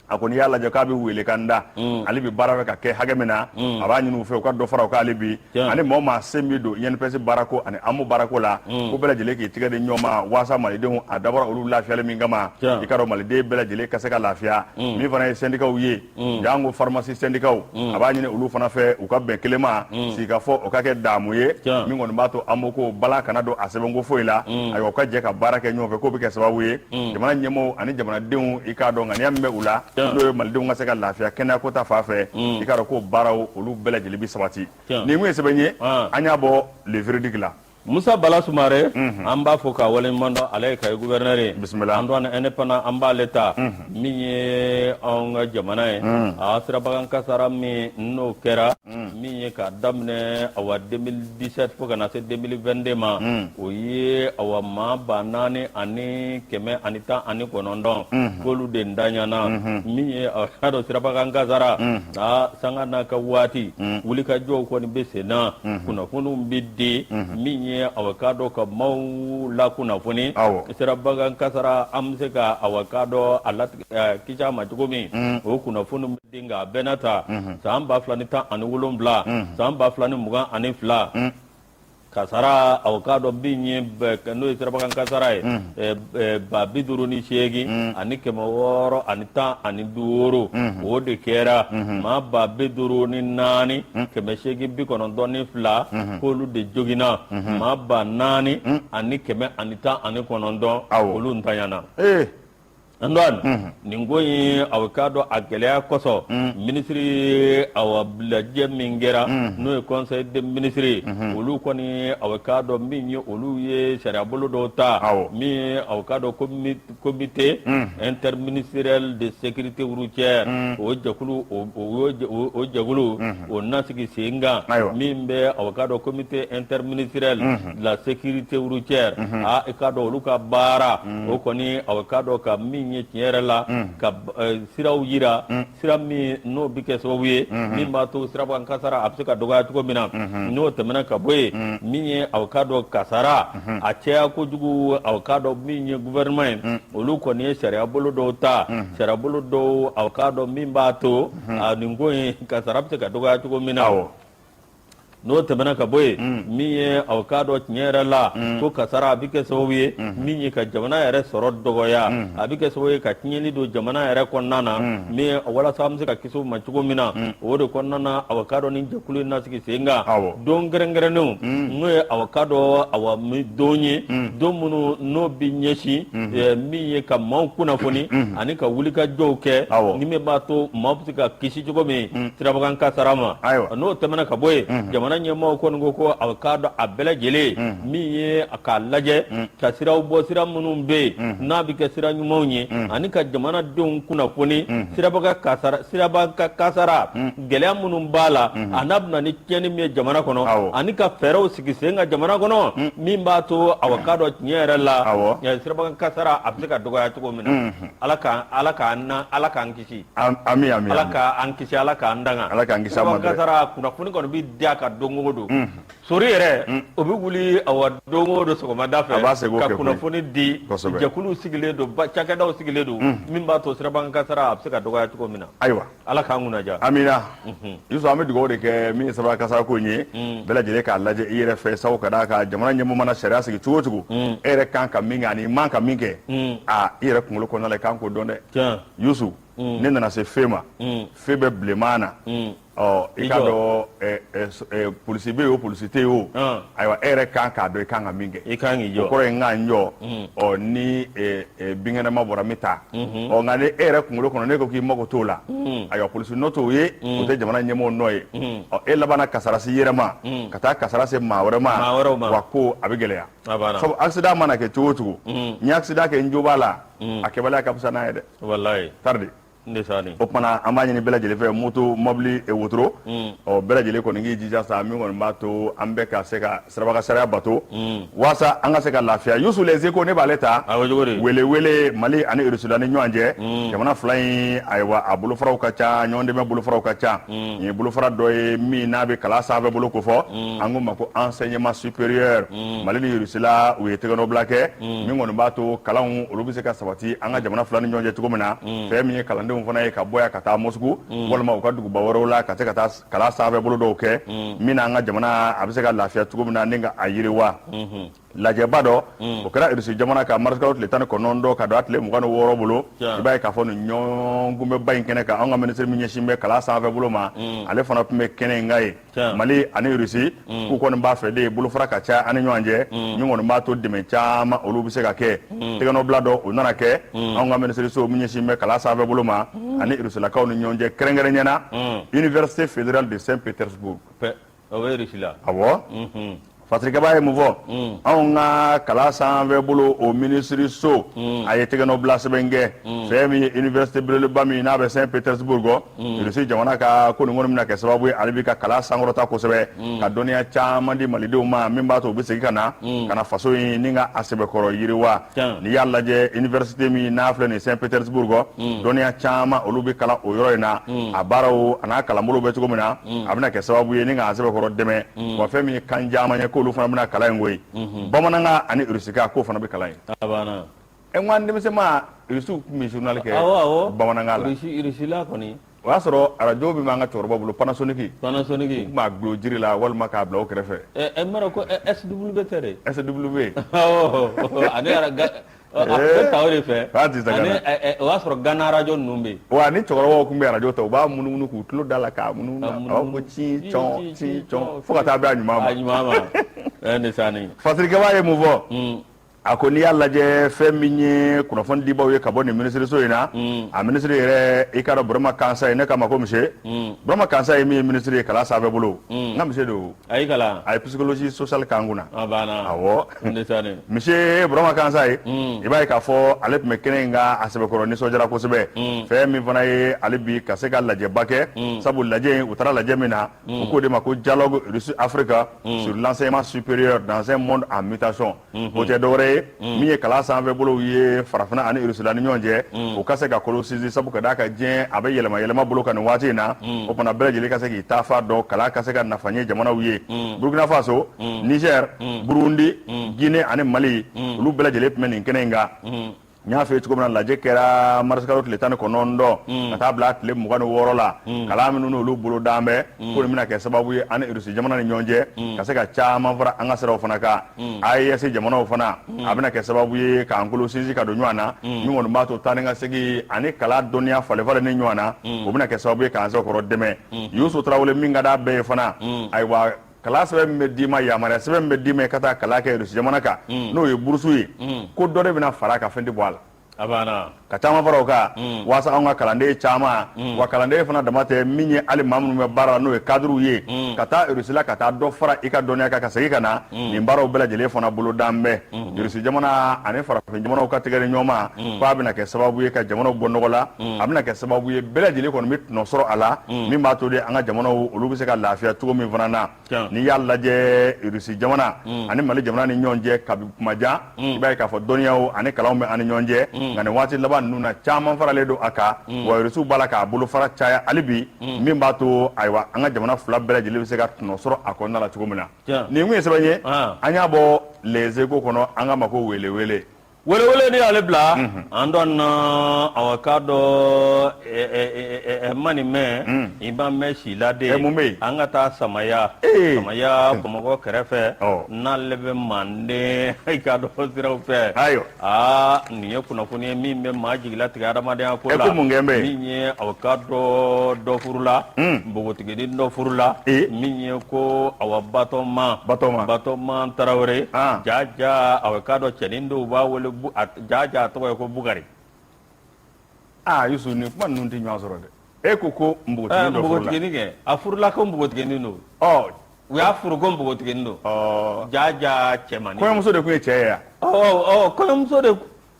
A kɔni y'a lajɛ k'a bɛ wele kan da ale bi baara bɛ ka kɛ hakɛ min na, a b'a ɲini u fɛ u ka dɔ fara u ka ale bi ani mɔgɔ maa sen bɛ don INPS baarako ani AMO baarako la, ko bɛɛ lajɛlen k'i tigɛ di ɲɔgɔn ma waasa malidenw, a dabɔra olu lafiyali min kama, i k'a dɔn maliden bɛɛ lajɛlen ka se ka lafiya. Min fana ye syndicats ye, janko pharmacie syndicats, a b'a ɲini olu fana fɛ u ka bɛn kelen ma, sigikafɔ o ka kɛ daamu ye min kɔni b'a to AMO ko bala kana don a sɛbɛnko foyi la. Ayiwa, u ka jɛ ka baara kɛ ɲɔgɔn fɛ, k'o bɛ kɛ sababu ye jamana ɲɛmɔgɔw ani jamanadenw, i k'a dɔn ŋaniya min bɛ u la, n'o ye malidenw ka se ka lafiya kɛnɛyako ta fan fɛ, i k'a dɔn k'o baaraw olu bɛɛ lajɛlen bɛ sabati. Nin kun ye sɛbɛn ye, an y'a bɔ Le Véridique la. Musa Bala Sumare, an b'a fo k'a waleɲuman dɔn, ale ye Kayi gouverneur ye. Bisimila. Antoine Indépendant, an b'ale ta min ye anw ka jamana ye. A sirabakan kasara min n'o kɛra min ye k'a daminɛ awa 2017 fo ka na se 2022 ma, o ye awa maa 4119, k'olu de ntanyana. Min ye a y'a dɔn sirabakan kasara aa sanga n'a ka waati, wulikajɔw kɔni bɛ sen na, kunnafoniw bɛ di min ye awa k'a dɔn ka maaw lakunnafoni sirabakan kasara, an bɛ se ka awa k'a dɔn a latigɛ kisi a ma cogo min, o kunnafoniw bɛ di. Nka a bɛɛ n'a ta, san 2017, san 2022, kasara aw k'a dɔn min ye n'o ye sirabakan kasara ye, 58,615, o de kɛra. Maa 54,892, k'olu de joginna. Maa 4,119, olu ntanyana. Antoine, nin ko in, aw k'a dɔn a gɛlɛya kosɔn, minisiri awa lajɛ min kɛra, n'o ye conseil des ministres ye, olu kɔni aw k'a dɔn min ye, olu ye sariyabolo dɔw ta min ye aw k'a dɔn comité interministériel de sécurité routière, o jɛkulu o jɛkulu o na sigi sen kan, min bɛ aw k'a dɔn comité interministériel de la sécurité routière. Aa, i k'a dɔn olu ka baara o kɔni, aw k'a dɔn ka min ye tiɲɛ yɛrɛ la, ka siraw yira, sira min n'o bɛ kɛ sababu ye min b'a to sirabakan kasara a bɛ se ka dɔgɔya cogo min na. N'o tɛmɛna ka bɔ yen, min ye aw k'a dɔn kasara a caya kojugu, aw k'a dɔn min ye gouvernement ye, olu kɔni ye sariyabolo dɔw ta, sariyabolo dɔw aw k'a dɔn min b'a to nin ko in kasara bɛ se ka dɔgɔya cogo min na. N'o tɛmɛna ka bɔ yen, min ye aw k'a dɔn tiɲɛ yɛrɛ la ko kasara a bɛ kɛ sababu ye min ye ka jamana yɛrɛ sɔrɔ dɔgɔya, a bɛ kɛ sababu ye ka tiɲɛni don jamana yɛrɛ kɔnɔna na, min ye walasa an bɛ se ka kisi o ma cogo min na. O de kɔnɔna na, aw k'a dɔn ni jɛkulu in na sigi sen kan don kɛrɛnkɛrɛnnenw, n'o ye aw k'a dɔn awa don ye, don minnu n'o bɛ ɲɛsin min ye ka maaw kunnafoni ani ka wulikajɔw kɛ ni min b'a to maaw bɛ se ka kisi cogo min sirabakan kasara ma. N'o tɛmɛna ka bɔ yen, jamana ɲɛmaaw kɔni ko ko a k'a dɔn a bɛɛ lajɛlen min ye k'a lajɛ ka siraw bɔ, sira minnu bɛ yen n'a bɛ kɛ sira ɲumanw ye, ani ka jamanadenw kunnafoni sirabakan kasara gɛlɛya minnu b'a la, a n'a bɛ na ni tiɲɛni min ye jamana kɔnɔ, ani ka fɛɛrɛw sigi sen kan jamana kɔnɔ min b'a to a k'a dɔn tiɲɛ yɛrɛ la sirabakan kasara a bɛ se ka dɔgɔya cogo min na. Ala k'an kisi. Ami, ami. Ala k'an kisi, Ala k'an danga. Ala k'an kisi a ma. Kasara kunnafoni kɔni bɛ di a kan don o don. Sori yɛrɛ, o bɛ wuli awa don o don sɔgɔmada fɛ A b'a segin o ka kɛ koyi. kunnafoni di. Jɛkuluw sigilen don, cakɛdaw sigilen don min b'a to sirabakan kasara a bɛ se ka dɔgɔya cogo min na. Ala k'an kunnaja. Amina. Yusu, an bɛ dugawu de kɛ min ye sirabakan kasara ko in ye, bɛɛ lajɛlen k'a lajɛ i yɛrɛ fɛ sabu ka d'a kan jamana ɲɛmɔgɔ mana sariya sigi cogo o cogo, e yɛrɛ kan ka min kɛ ani i man ka min kɛ, aa, i yɛrɛ kunkolo kɔnɔna la, i kan k'o dɔn dɛ. Yusu, ne nana se feu ma, feu bɛ bilenman na. Ɔ, i k'a dɔn polisi bɛ yen o, polisi tɛ yen o, ayiwa, e yɛrɛ kan k'a dɔn i kan ka min kɛ. I kan k'i jɔ. O kɔrɔ ye n ka n jɔ. Ɔ, ni binkɛnɛma bɔra, n bɛ taa. Ɔ, nka ni e yɛrɛ kunkolo kɔnɔ ne ko k'i mago t'o la, ayiwa, polisi nɔ t'o ye, o tɛ jamana ɲɛmɔgɔ nɔ ye. Ɔ, e labanna kasara se i yɛrɛ ma ka taa kasara se maa wɛrɛ ma, wa ko a bɛ gɛlɛya, sabu accident mana kɛ cogo o cogo, n ye accident kɛ, n jo b'a la, a kɛbaliya ka fisa n'a ye dɛ. Walayi. Tardi. Ndesaani. O tuma an b'a ɲini bɛɛ lajɛlen fɛ, moto, mobili, wotoro, ɔ, bɛɛ lajɛlen kɔni k'i jija sa, min kɔni b'a to an bɛɛ ka se ka siraba ka sariya bato walasa an ka se ka lafiya. Yusu, Les Échos, ne b'ale ta. A ko cogo di? Wele wele Mali ani Russie ni ɲɔgɔn cɛ, jamana fila in, ayiwa, a bolofaraw ka ca, ɲɔgɔn dɛmɛ bolofaraw ka ca. Nin ye bolofara dɔ ye min n'a bɛ kalan sanfɛ bolo ko fɔ, an ko ma ko enseignement supérieur. Mali ni Russie la, u ye tɛgɛnɔbila kɛ min kɔni b'a to kalanw olu bɛ se ka sabati an ka jamana fila ni ɲɔgɔn cɛ cogo min na. Fɛn min ye kalandenw fana ye ka bɔ yan ka taa Moscou walima u ka duguba wɛrɛw la ka se ka taa kalan sanfɛ bolo dɔw kɛ, min na an ka jamana a bɛ se ka lafiya cogo min na ni ka a yiriwa. Lajɛba dɔ o kɛra Irisi jamana kan marisikalo tile 19 ka don a tile 26 bolo. I b'a ye k'a fɔ nin ɲɔgɔnkunbɛnba in kɛnɛ kan, an ka minisiri min ɲɛsin bɛ kalan sanfɛ bolo ma, ale fana tun bɛ kɛnɛ in kan yen. Mali ani Irisi k'u kɔni b'a fɛ de bolofara ka ca an ni ɲɔgɔn cɛ, min kɔni b'a to dɛmɛ caman olu bɛ se ka kɛ. Tɛgɛnɔbila dɔ o nana kɛ anw ka minisiriso min ɲɛsin bɛ kalan sanfɛ bolo ma ani Irisilakaw ni ɲɔgɔn cɛ, kɛrɛnkɛrɛnya na Université fédérale de Saint-Pétersbourg. O bɛ Irisi la. Awɔ. Fasirikɛba ye mun fɔ anw ka kalan sanfɛ bolo o minisiriso a ye tɛgɛnɔbila sɛbɛn kɛ fɛn min ye université belebeleba min n'a bɛ Saint Petersburg Russie jamana kan ko nin kɔni bɛna kɛ sababu ye ale bi ka kalan sankɔrɔta kosɛbɛ ka dɔnniya caman di malidenw ma min b'a to u bɛ segin ka na ka na faso in ni ka a sɛbɛkɔrɔ yiriwa. N'i y'a lajɛ université min n'a filɛ nin Saint Petersburg, dɔnniya caman olu bɛ kalan o yɔrɔ in na. A baaraw a n'a kalanbolo bɛ cogo min na, a bɛna kɛ sababu ye ni k'an sɛbɛkɔrɔ dɛmɛ. Wa fɛn min ye kan caman ye, k'olu fana bɛna kalan yen koyi, bamanankan ani rusikan, k'o fana bɛ kalan yen. A banna. Ɛ, n ko an denmisɛnma, Rusiw tun bɛ journal kɛ Awɔ, awɔ. bamanankan la. Rusila kɔni. O y'a sɔrɔ arajo min b'an ka cɛkɔrɔba bolo, Panasonic. Panasonic. U tun b'a dulon jiri la walima k'a bila o kɛrɛfɛ. Ɛ ɛ, n b'a dɔn ko SW tɛ dɛ. SW. Awɔ, ani a tun bɛ ta o de fɛ. K'a tɛ se ka Ani na. o y'a sɔrɔ Gana arajo ninnu bɛ yen. Wa ni cɛkɔrɔbaw tun bɛ arajo ta, u b'a munumunu k'u tulo da la k'a munumunu. K'a A b'a fɔ ko ci cɔn ci cɔn fo ka taa bɛn a ɲuman ma. A ɲuman ma. Ɛ ni sani. Fasirikɛba ye mun fɔ? A ko n'i y'a lajɛ, fɛn min ye kunnafoni dibaw ye ka bɔ nin minisiriso in na, a minisiri yɛrɛ, i k'a dɔn, Burama Kansaye, ne k'a ma ko monsieur Burama Kansaye, min ye minisiri ye kalan sanfɛ bolo, n ka monsieur don. A y'i kalan. A ye psychologie sociale k'an kunna. A banna. Awɔ. Ni sani. Monsieur Burama Kansaye, i b'a ye k'a fɔ ale tun bɛ kɛnɛ in kan, a sɛbɛkɔrɔ nisɔndiyara kosɛbɛ. Fɛn min fana ye ale bi ka se ka lajɛba kɛ, sabu lajɛ in, u taara lajɛ min na, u k'o de ma ko dialogue Russie Afrique sur l'enseignement supérieur dans un monde en mutation. O tɛ dɔwɛrɛ ye, min ye kalan sanfɛ bolow ye farafinna ani Russie la ni ɲɔgɔn cɛ, u ka se ka kolo sinsin, sabu ka d'a kan diɲɛ a bɛ yɛlɛma yɛlɛma bolo kan nin waati in na. O fana bɛɛ lajɛlen ka se k'i taafa dɔn, kalan ka se ka nafa ɲɛ jamanaw ye. Burkina Faso, Niger, Burundi, Guinée ani Mali, olu bɛɛ lajɛlen tun bɛ nin kɛnɛ in kan. N y'a f'i ye cogo min na, lajɛ kɛra marisikalo tile 19 ka taa bila tile 26 la. Kalan minnu n'olu bolo dan bɛ, ko nin bɛna kɛ sababu ye ani Russie jamana ni ɲɔgɔn cɛ ka se ka caman fara an ka siraw fana kan. AES jamanaw fana, a bɛna kɛ sababu ye k'an kolo sinsin ka don ɲɔgɔn na, min kɔni b'a to taa ni ka segin ani kalan dɔnniya falen falen ni ɲɔgɔn na, o bɛna kɛ sababu ye k'an sɛbɛkɔrɔ dɛmɛ. Yusu Tarawele min ka d'a bɛɛ ye fana, ayiwa, kalan sɛbɛn min bɛ d'i ma, yamaruya sɛbɛn min bɛ d'i ma i ka taa kalan kɛ Russie jamana kan, n'o ye burusu ye, ko dɔ de bɛna fara a kan, fɛn tɛ bɔ a la. A banna. Ka caman fara o kan, walasa anw ka kalanden caman, wa kalanden fana dama tɛ, min ye hali maa minnu bɛ baara la, n'o ye kadiriw ye, ka taa Russie la ka taa dɔ fara i ka dɔnniya kan ka segin ka na. Nin baaraw bɛɛ lajɛlen fana bolo dan bɛ Russie jamana ani farafin jamanaw ka tigɛ ni ɲɔgɔn ma, k'a bɛna kɛ sababu ye ka jamanaw bɔ nɔgɔ la. A bɛna kɛ sababu ye, bɛɛ lajɛlen kɔni bɛ tɔnɔ sɔrɔ a la, min b'a to de an ka jamanaw olu bɛ se ka lafiya cogo min fana na. N'i y'a lajɛ, Russie jamana ani Mali jamana ni ɲɔgɔn cɛ, kabi kuma jan, i b'a ye k'a fɔ dɔnniyaw ani kalanw bɛ an ni ɲɔgɔn cɛ. Nka nin waati laban ninnu na, caman faralen don a kan, wa Russiw b'a la k'a bolo fara caya hali bi, min b'a to, ayiwa, an ka jamana fila bɛɛ lajɛlen bɛ se ka tɔnɔ sɔrɔ a kɔnɔna la cogo min na. Nin kun ye sɛbɛn ye, an y'a bɔ Les Échos kɔnɔ. An ka ma ko wele wele. Welewele ni y'ale bila an dɔn na, awa, k'a dɔn ma nin mɛn, i b'a mɛn si la de. Mun bɛ yen? An ka taa Samaya. Samaya Bamakɔ kɛrɛfɛ, n'ale bɛ Manden, i k'a dɔn siraw fɛ. Ayiwa. Aa, nin ye kunnafoni ye min bɛ maa jigilatigɛ adamadenya ko la. Ko mun kɛ bɛ yen? Min ye, awa, k'a dɔn dɔ furula, npogotiginin dɔ furula, min ye ko, awa, Batɔma. Batɔma. Batɔma Tarawele. Ja ja, awa, k'a dɔn cɛnin dɔw b'a wele ja ja, a tɔgɔ ye ko Bukari. Aa, Yusu, nin kuma ninnu tɛ ɲɔgɔn sɔrɔ dɛ. E ko ko npogotiginin dɔ furula. Npogotiginin kɛ, a furula ko npogotiginin don. U y'a furu ko npogotiginin don. Ja ja cɛmannin. Kɔɲɔmuso de tun ye cɛ ye yan? Ɔ, kɔɲɔmuso de,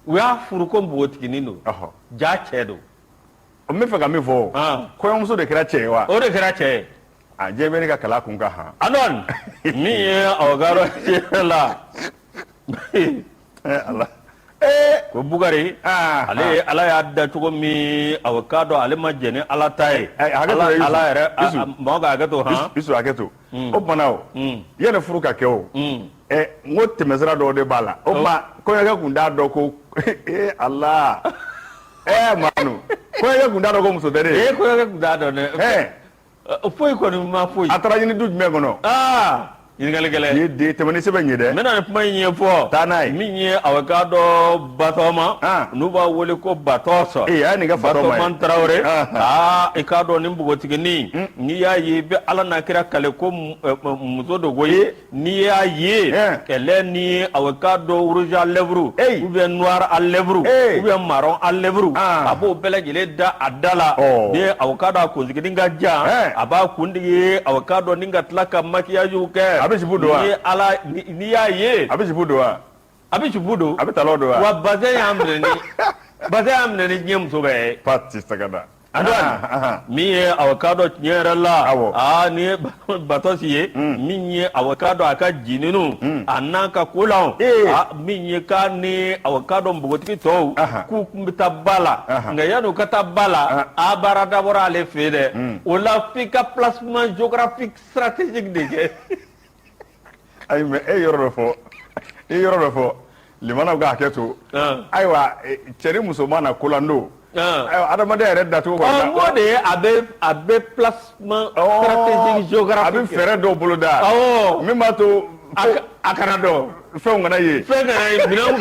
u y'a furu ko npogotiginin don. Ja cɛ don. N bɛ fɛ ka min fɔ, kɔɲɔmuso de kɛra cɛ ye wa? O de kɛra cɛ ye. A jɛ bɛ ne ka kalan kun kan han. A dɔn min ye, aw ka dɔn tiɲɛ la. Ala. Ko Bukari, ale ye Ala y'a da cogo min, aw k'a dɔn ale ma jɛn ni Ala ta ye. Ala yɛrɛ mɔgɔ ka hakɛ to han. Isu, hakɛ to. O tuma o, yanni furu ka kɛ o, ɛ, n ko tɛmɛsira dɔw de b'a la. O tuma kɔɲɔkɛ kun t'a dɔn ko, ee Ala, Manu, kɔɲɔkɛ kun t'a dɔn ko muso tɛ ne ye. Ee, kɔɲɔkɛ kun t'a dɔn dɛ. Foyi kɔni ma foyi. A taara ɲini du jumɛn kɔnɔ? Aa, ɲininkali gɛlɛn. Nin ye den tɛmɛ ni sɛbɛn ye dɛ. N bɛna nin kuma in ɲɛfɔ. Taa n'a ye. Min ye, aw k'a dɔn Batɔma, n'u b'a wele ko Batɔsɔ. Ee, a ye nin kɛ Fatɔma ye. Batɔma Tarawele. Aa, i k'a dɔn nin npogotiginin, n'i y'a ye, i bɛ Ala n'a kira kale ko muso don koyi. N'i y'a ye, kɛlɛ ni, aw k'a dɔn, rouge à lèvres ou bien noir à lèvres ou bien marron à lèvres, a b'o bɛɛ lajɛlen da a da la. Ni aw k'a dɔn a kunsiginin ka jan, a b'a kuntigi, aw k'a dɔn, ni ka tila ka maquillage kɛ. A bɛ jupe don wa? Ni ala n'i y'a ye. A bɛ jupe don wa? A bɛ jupe don. A bɛ talon don wa? Wa bazɛn y'a minɛ ni bazɛn y'a minɛ ni diɲɛ muso bɛɛ ye. Pati sagada. Antoine, min ye awa k'a dɔn tiɲɛ yɛrɛ la, aa ni ye Batɔsi ye, min ye awa k'a dɔn a ka jininiw a n'a ka kolanw, min ye k'a ni awa k'a dɔn npogotigi tɔw k'u tun bɛ taa ba la, nka yanni u ka taa ba la, a baara dabɔra ale fɛ yen dɛ. O la f'i ka placement géographique stratégique de kɛ. Ayi, mais e ye yɔrɔ dɔ fɔ, i ye yɔrɔ dɔ fɔ, limanaw ka hakɛ to. Ayiwa, cɛ ni muso ma na kolandon. Ayiwa, adamadenya yɛrɛ dacogo kɔni na. N ko de ye a bɛ placement stratégique géographique. A bɛ fɛɛrɛ dɔw boloda. Min b'a to. A kana dɔn. Fɛnw kana ye. Fɛn kana ye, minɛnw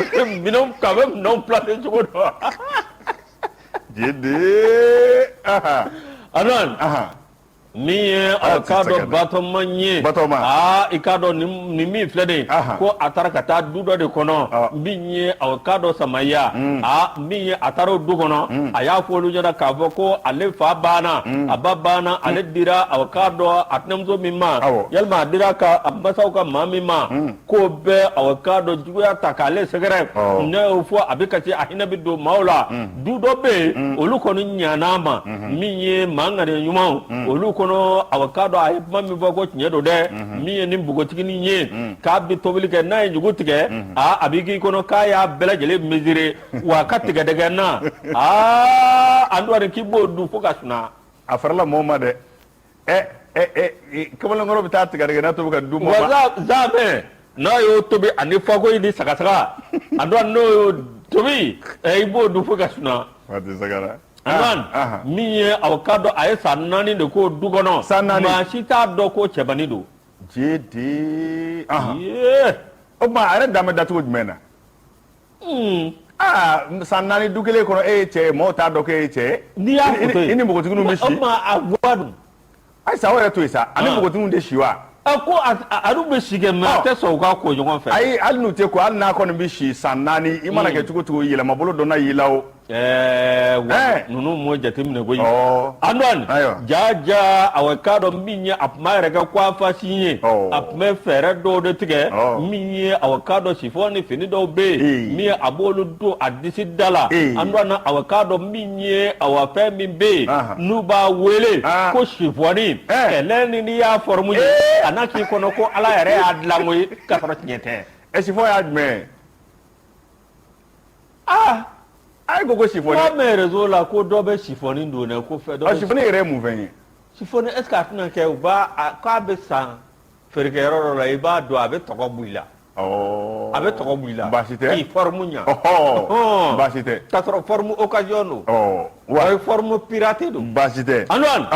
minɛnw a bɛ minɛnw placer cogo dɔn. Jede. Antoine. Min ye a k'a dɔn Batɔma ye. Batɔma. Aa, i k'a dɔn nin min filɛ nin ye, ko a taara ka taa du dɔ de kɔnɔ, min ye a k'a dɔn Samaya. Aa, min ye a taara o du kɔnɔ, a y'a fɔ olu ɲɛna k'a fɔ ko ale fa banna, a ba banna, ale dira a k'a dɔn a tɛnɛmuso min ma, yalima a dira ka a masaw ka maa min ma, k'o bɛ a k'a dɔn juguya ta k'ale sɛgɛrɛ. Ne y'o fɔ, a bɛ kasi, a hinɛ bɛ don maaw la. Du dɔ bɛ yen, olu kɔni ɲan'a ma, min ye maa ŋaniya ɲumanw olu kɔnɔ. A k'a dɔn a ye kuma min fɔ ko tiɲɛ don dɛ. Min ye nin npogotiginin ye, k'a bɛ tobili kɛ, n'a ye ɲugu tigɛ, aa, a bɛ k'i kɔnɔ k'a y'a bɛɛ lajɛlen mesurer, wa a ka tigɛdɛgɛ na, aa, Antoine, k'i b'o dun fo ka sunaa. A farala mɔgɔw ma dɛ. Ɛ ɛ ɛ, kamalenkɔrɔ bɛ taa tigɛdɛgɛ na tobi ka du mɔgɔ ma. Wa zaamɛ, n'a y'o tobi ani fakoyi ni sagasaga, Antoine, n'o y'o tobi, i b'o dun fo ka sunaa. Waati sagara. Antoine, min ye aw k'a dɔn a ye san 4 de k'o du kɔnɔ. San 4. Maa si t'a dɔn ko cɛbani don. Jede. O tuma a yɛrɛ dan bɛ dacogo jumɛn na? Aa, san 4 du kelen kɔnɔ, e ye cɛ ye, mɔgɔw t'a dɔn k'e ye cɛ ye. N'i y'a photo ye. I ni npogotigininw bɛ si. O tuma a voix dun. Ayisa, o yɛrɛ to yen sa, ani npogotigininw tɛ si wa? A ko a dun bɛ si kɛ, mais a tɛ sɔn u ka ko ɲɔgɔn fɛ. Ayi, hali n'u tɛ ko, hali n'a kɔni bɛ si san 4, i mana kɛ cogo cogo, yɛlɛmabolo dɔ na y'i la o. Ɛɛ, wa ninnu m'o jateminɛ koyi. Antoine, ja ja, a k'a dɔn min ye a tun b'a yɛrɛ kɛ coiffage ye, a tun bɛ fɛɛrɛ dɔw de tigɛ, min ye a k'a dɔn chiffon ni fini dɔw bɛ yen, min ye a b'olu don a disi da la. Antoine, a k'a dɔn min ye awa fɛn min bɛ yen n'u b'a wele ko chiffon kɛlɛ ni n'i y'a forme ye, a n'a k'i kɔnɔ ko Ala yɛrɛ y'a dilan koyi, k'a sɔrɔ tiɲɛ tɛ. Ɛ, chiffon y'a jumɛn ye? Aa. A ye ko chiffon. N mɛn réseau la ko dɔ bɛ chiffon don dɛ, ko fɛn dɔ. Ɔ, chiffon yɛrɛ ye mun fɛn ye? Chiffon, est ce que a tɛna kɛ u b'a k'a bɛ san feerekɛyɔrɔ dɔ la, i b'a don, a bɛ tɔgɔ bɔ i la. A bɛ tɔgɔ bɔ i la. Baasi tɛ. K'i forme ɲa. Baasi tɛ. K'a sɔrɔ forme occasion don. Wa o ye forme pirate don. Baasi tɛ. Antoine,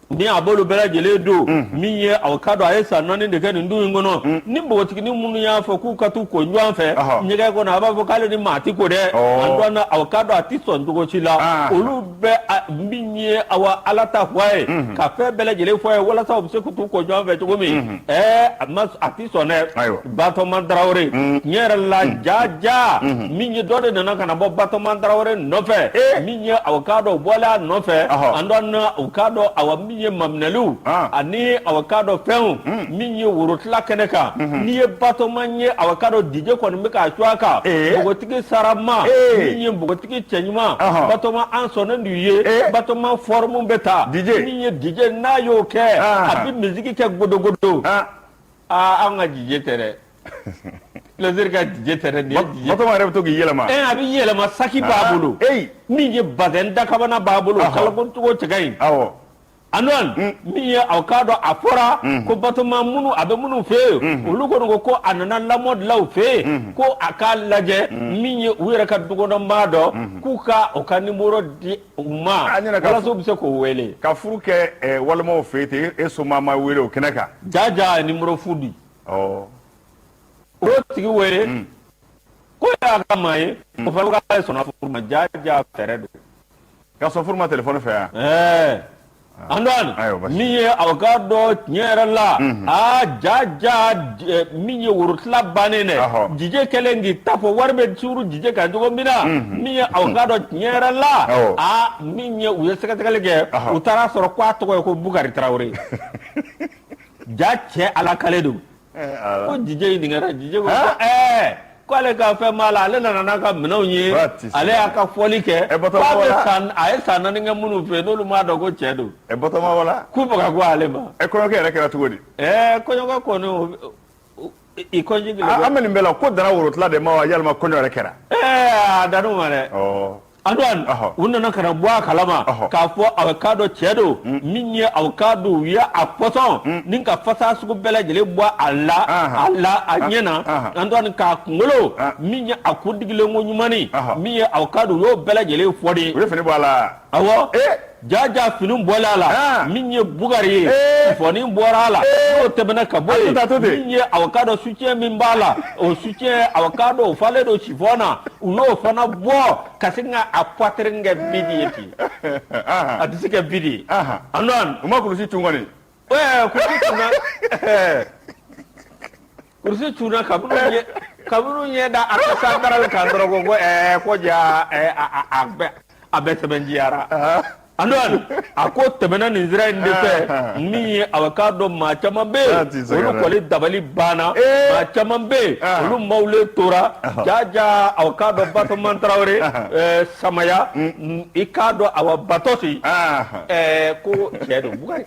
ni a b'olu bɛɛ lajɛlen don, min ye aw ka dɔn a ye san 4 de kɛ nin du in kɔnɔ, ni npogotiginin minnu y'a fɔ k'u ka t'u ko ɲɔgɔn fɛ ɲɛgɛn kɔnɔ, a b'a fɔ k'ale ni maa ti ko dɛ. Antoine, aw ka dɔn a ti sɔn cogo si la. Olu bɛ min ye awa Ala ta fɔ a ye, ka fɛn bɛɛ lajɛlen fɔ a ye walasa u bɛ se k'u t'u ko ɲɔgɔn fɛ cogo min, ɛɛ, a ma, a ti sɔn dɛ. Batɔma Tarawele, tiɲɛ yɛrɛ la, ja ja, min ye dɔ de nana ka na bɔ Batɔma Tarawele nɔfɛ, min ye aw k'a dɔn u bɔlen a nɔfɛ. Antoine, u k'a dɔn awa min ye maminɛliw ani aw k'a dɔn fɛnw, min ye worotila kɛnɛ kan, n'i ye Batɔma ye, aw k'a dɔn DJ kɔni bɛ k'a cu a kan, npogotigi sarama, min ye npogotigi cɛɲuman Batɔma, an sɔnnen d'u ye. Batɔma forme bɛ ta, min ye DJ n'a y'o kɛ, a bɛ musique kɛ godogodo. Aa, an ka DJ tɛ dɛ, Plaisir ka DJ tɛ dɛ, nin ye DJ. Batɔma yɛrɛ bɛ to k'i yɛlɛma. Ɛ, a bɛ yɛlɛma, saki b'a bolo, min ye bazɛn dakabana b'a bolo, kalako cogo cɛ ka ɲi. Antoine, min ye aw k'a dɔn a fɔra ko Batɔma minnu a bɛ minnu fɛ yen, olu kɔni ko ko a nana lamɔ dilan u fɛ yen, ko a k'a lajɛ, min ye u yɛrɛ ka dukɔnɔmaa dɔ, k'u ka o ka numéro di u ma walasa u bɛ se k'o wele. Ka furu kɛ walimaw fɛ yen ten, e somaa ma wele o kɛnɛ kan. Ja ja, a ye numéro fu di. O tigi wele ko y'a ka maa ye, o fana ko k'ale sɔnna furu ma. Ja ja, fɛɛrɛ don. Ka sɔn furu ma téléphone fɛ yan. Ɛɛ, Antoine, min ye aw k'a dɔn tiɲɛ yɛrɛ la, aa, ja ja, min ye worotila bannen dɛ, DJ kɛlen k'i ta fɔ, wari bɛ suuru DJ kan cogo min na, min ye aw k'a dɔn tiɲɛ yɛrɛ la, aa, min ye u ye sɛgɛsɛgɛli kɛ, u taara sɔrɔ k'a tɔgɔ ye ko Bukari Tarawele. Ja cɛ ala kale don. Ko jije ɲininkara, jije ko ɛɛ ko ale ka fɛn b'a la, ale nana n'a ka minɛnw ye, ale y'a ka fɔli kɛ, k'a bɛ san, a ye san 4 kɛ minnu fɛ yen, n'olu m'a dɔn ko cɛ don. Batɔma wala. K'u bɛ ka go ale ma. Kɔɲɔkɛ yɛrɛ kɛra cogo di? Kɔɲɔkɛ kɔni, i kɔnji. An bɛ nin bɛɛ la, ko danna worotila de ma wa, yalima kɔɲɔ yɛrɛ kɛra? A dann'o ma dɛ. Antoine, u nana ka na bɔ a kalama k'a fɔ a k'a dɔn cɛ don min ye, aw k'a dɔn u ye a pɔsɔn ni ka fasa sugu bɛɛ lajɛlen bɔ a la, a la a ɲɛ na. Antoine, k'a kunkolo min ye a kun digilen ko ɲumanni min ye, aw k'a dɔn u y'o bɛɛ lajɛlen fɔ de. U ye fini bɔ a la? Awɔ. Jaja, fini bɔla a la. Min ye Bugari ye, fɔni bɔra a la. N'o tɛmɛna ka bɔ yen, min ye aw k'a dɔn soutien min b'a la, o soutien, aw k'a dɔn o falen don chiffon na, u y'o fana bɔ ka sin ka a poitrine kɛ vide ye ten, a tɛ se kɛ vide ye. Antoine, u ma kulusi cun kɔni? Kulusi cunna, kulusi cunna kabini ɲɛ da a ka sankarali kan dɔrɔn, ko ko ɛɛ ko ja ɛɛ a bɛɛ a bɛɛ sɛbɛntiyara. Antoine, a ko tɛmɛna nin sira in de fɛ, min ye aw k'a dɔn maa caman bɛ yen, olu kɔni dabali banna. Maa caman bɛ yen, olu mawulen tora. Jaja, aw k'a dɔn Batɔman Tarawele Samaya, i k'a dɔn awa Batɔsi, ko cɛ don, Bugari,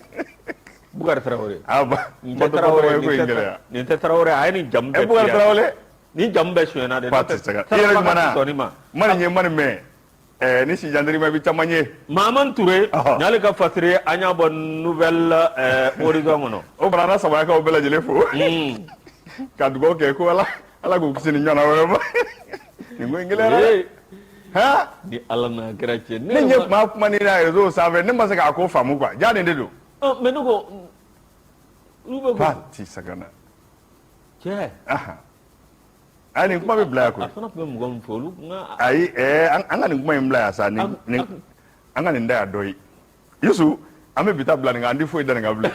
Bugari Tarawele. Nin tɛ Tarawele, nin tɛ Tarawele, a ye nin jamu bɛɛ. Bugari Tarawele. Nin jamu bɛɛ sonyɛna de. I yɛrɛ jumɛn na ma nin ye, ma nin mɛn. Ni si jantirima i bɛ caman ye. Mahamani Ture, n'ale ka fasiri, an y'a bɔ Nouvel Horizon kɔnɔ. O fana, an Samayakaw bɛɛ lajɛlen fo ka dugawu kɛ ko Ala, Ala k'u kisi nin ɲɔgɔnna wɛrɛ ma. Nin ko in gɛlɛyara dɛ. Han! Ni Ala n'a kira cɛ. Ne ɲɛ tun b'a kuma ni na réseau sanfɛ, ne ma se k'a ko faamu quoi, ja nin de don. Mais ne ko olu bɛ ko. Ba ti sagana. Cɛ. Ayi, nin kuma bɛ bila yan koyi. A fana tun bɛ mɔgɔ min fɛ, olu kun ka. Ayi, an ka nin kuma in bila yan sa, nin nin an ka nin da yan dɔ ye. Yusu, an bɛ bi ta bila nin kan, an tɛ foyi da nin kan bilen.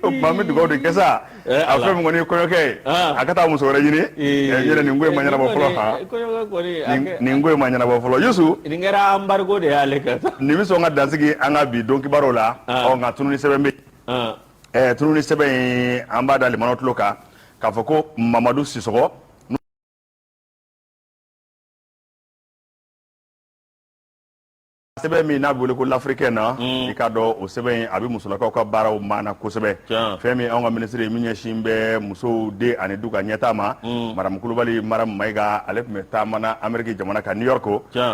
O tuma an bɛ dugawu de kɛ sa. A fɛn min kɔni ye kɔɲɔkɛ ye, a ka taa muso wɛrɛ ɲini. Ɲinɛ nin ko in ma ɲɛnabɔ fɔlɔ han. Nin ko in ma ɲɛnabɔ fɔlɔ, Yusu. Nin kɛra embargo de y'ale kan. Nin bɛ sɔn ka dansigi an ka bi don kibaruw la. Ɔ nka tununi sɛbɛn bɛ yen. Tununi sɛbɛn in, an b'a da limanaw tulo kan k'a fɔ ko Mamadu Sisɔgɔ sɛbɛn min n'a bɛ wele ko L'Africain na, i k'a dɔn o sɛbɛn in, a bɛ musolakaw ka baaraw maana kosɛbɛ. Fɛn min anw ka minisiri min ɲɛsin bɛ musow, den ani du ka ɲɛtaa ma, Madamu Kulubali Mariam Mayiga, ale tun bɛ taama na Ameriki jamana kan, New York,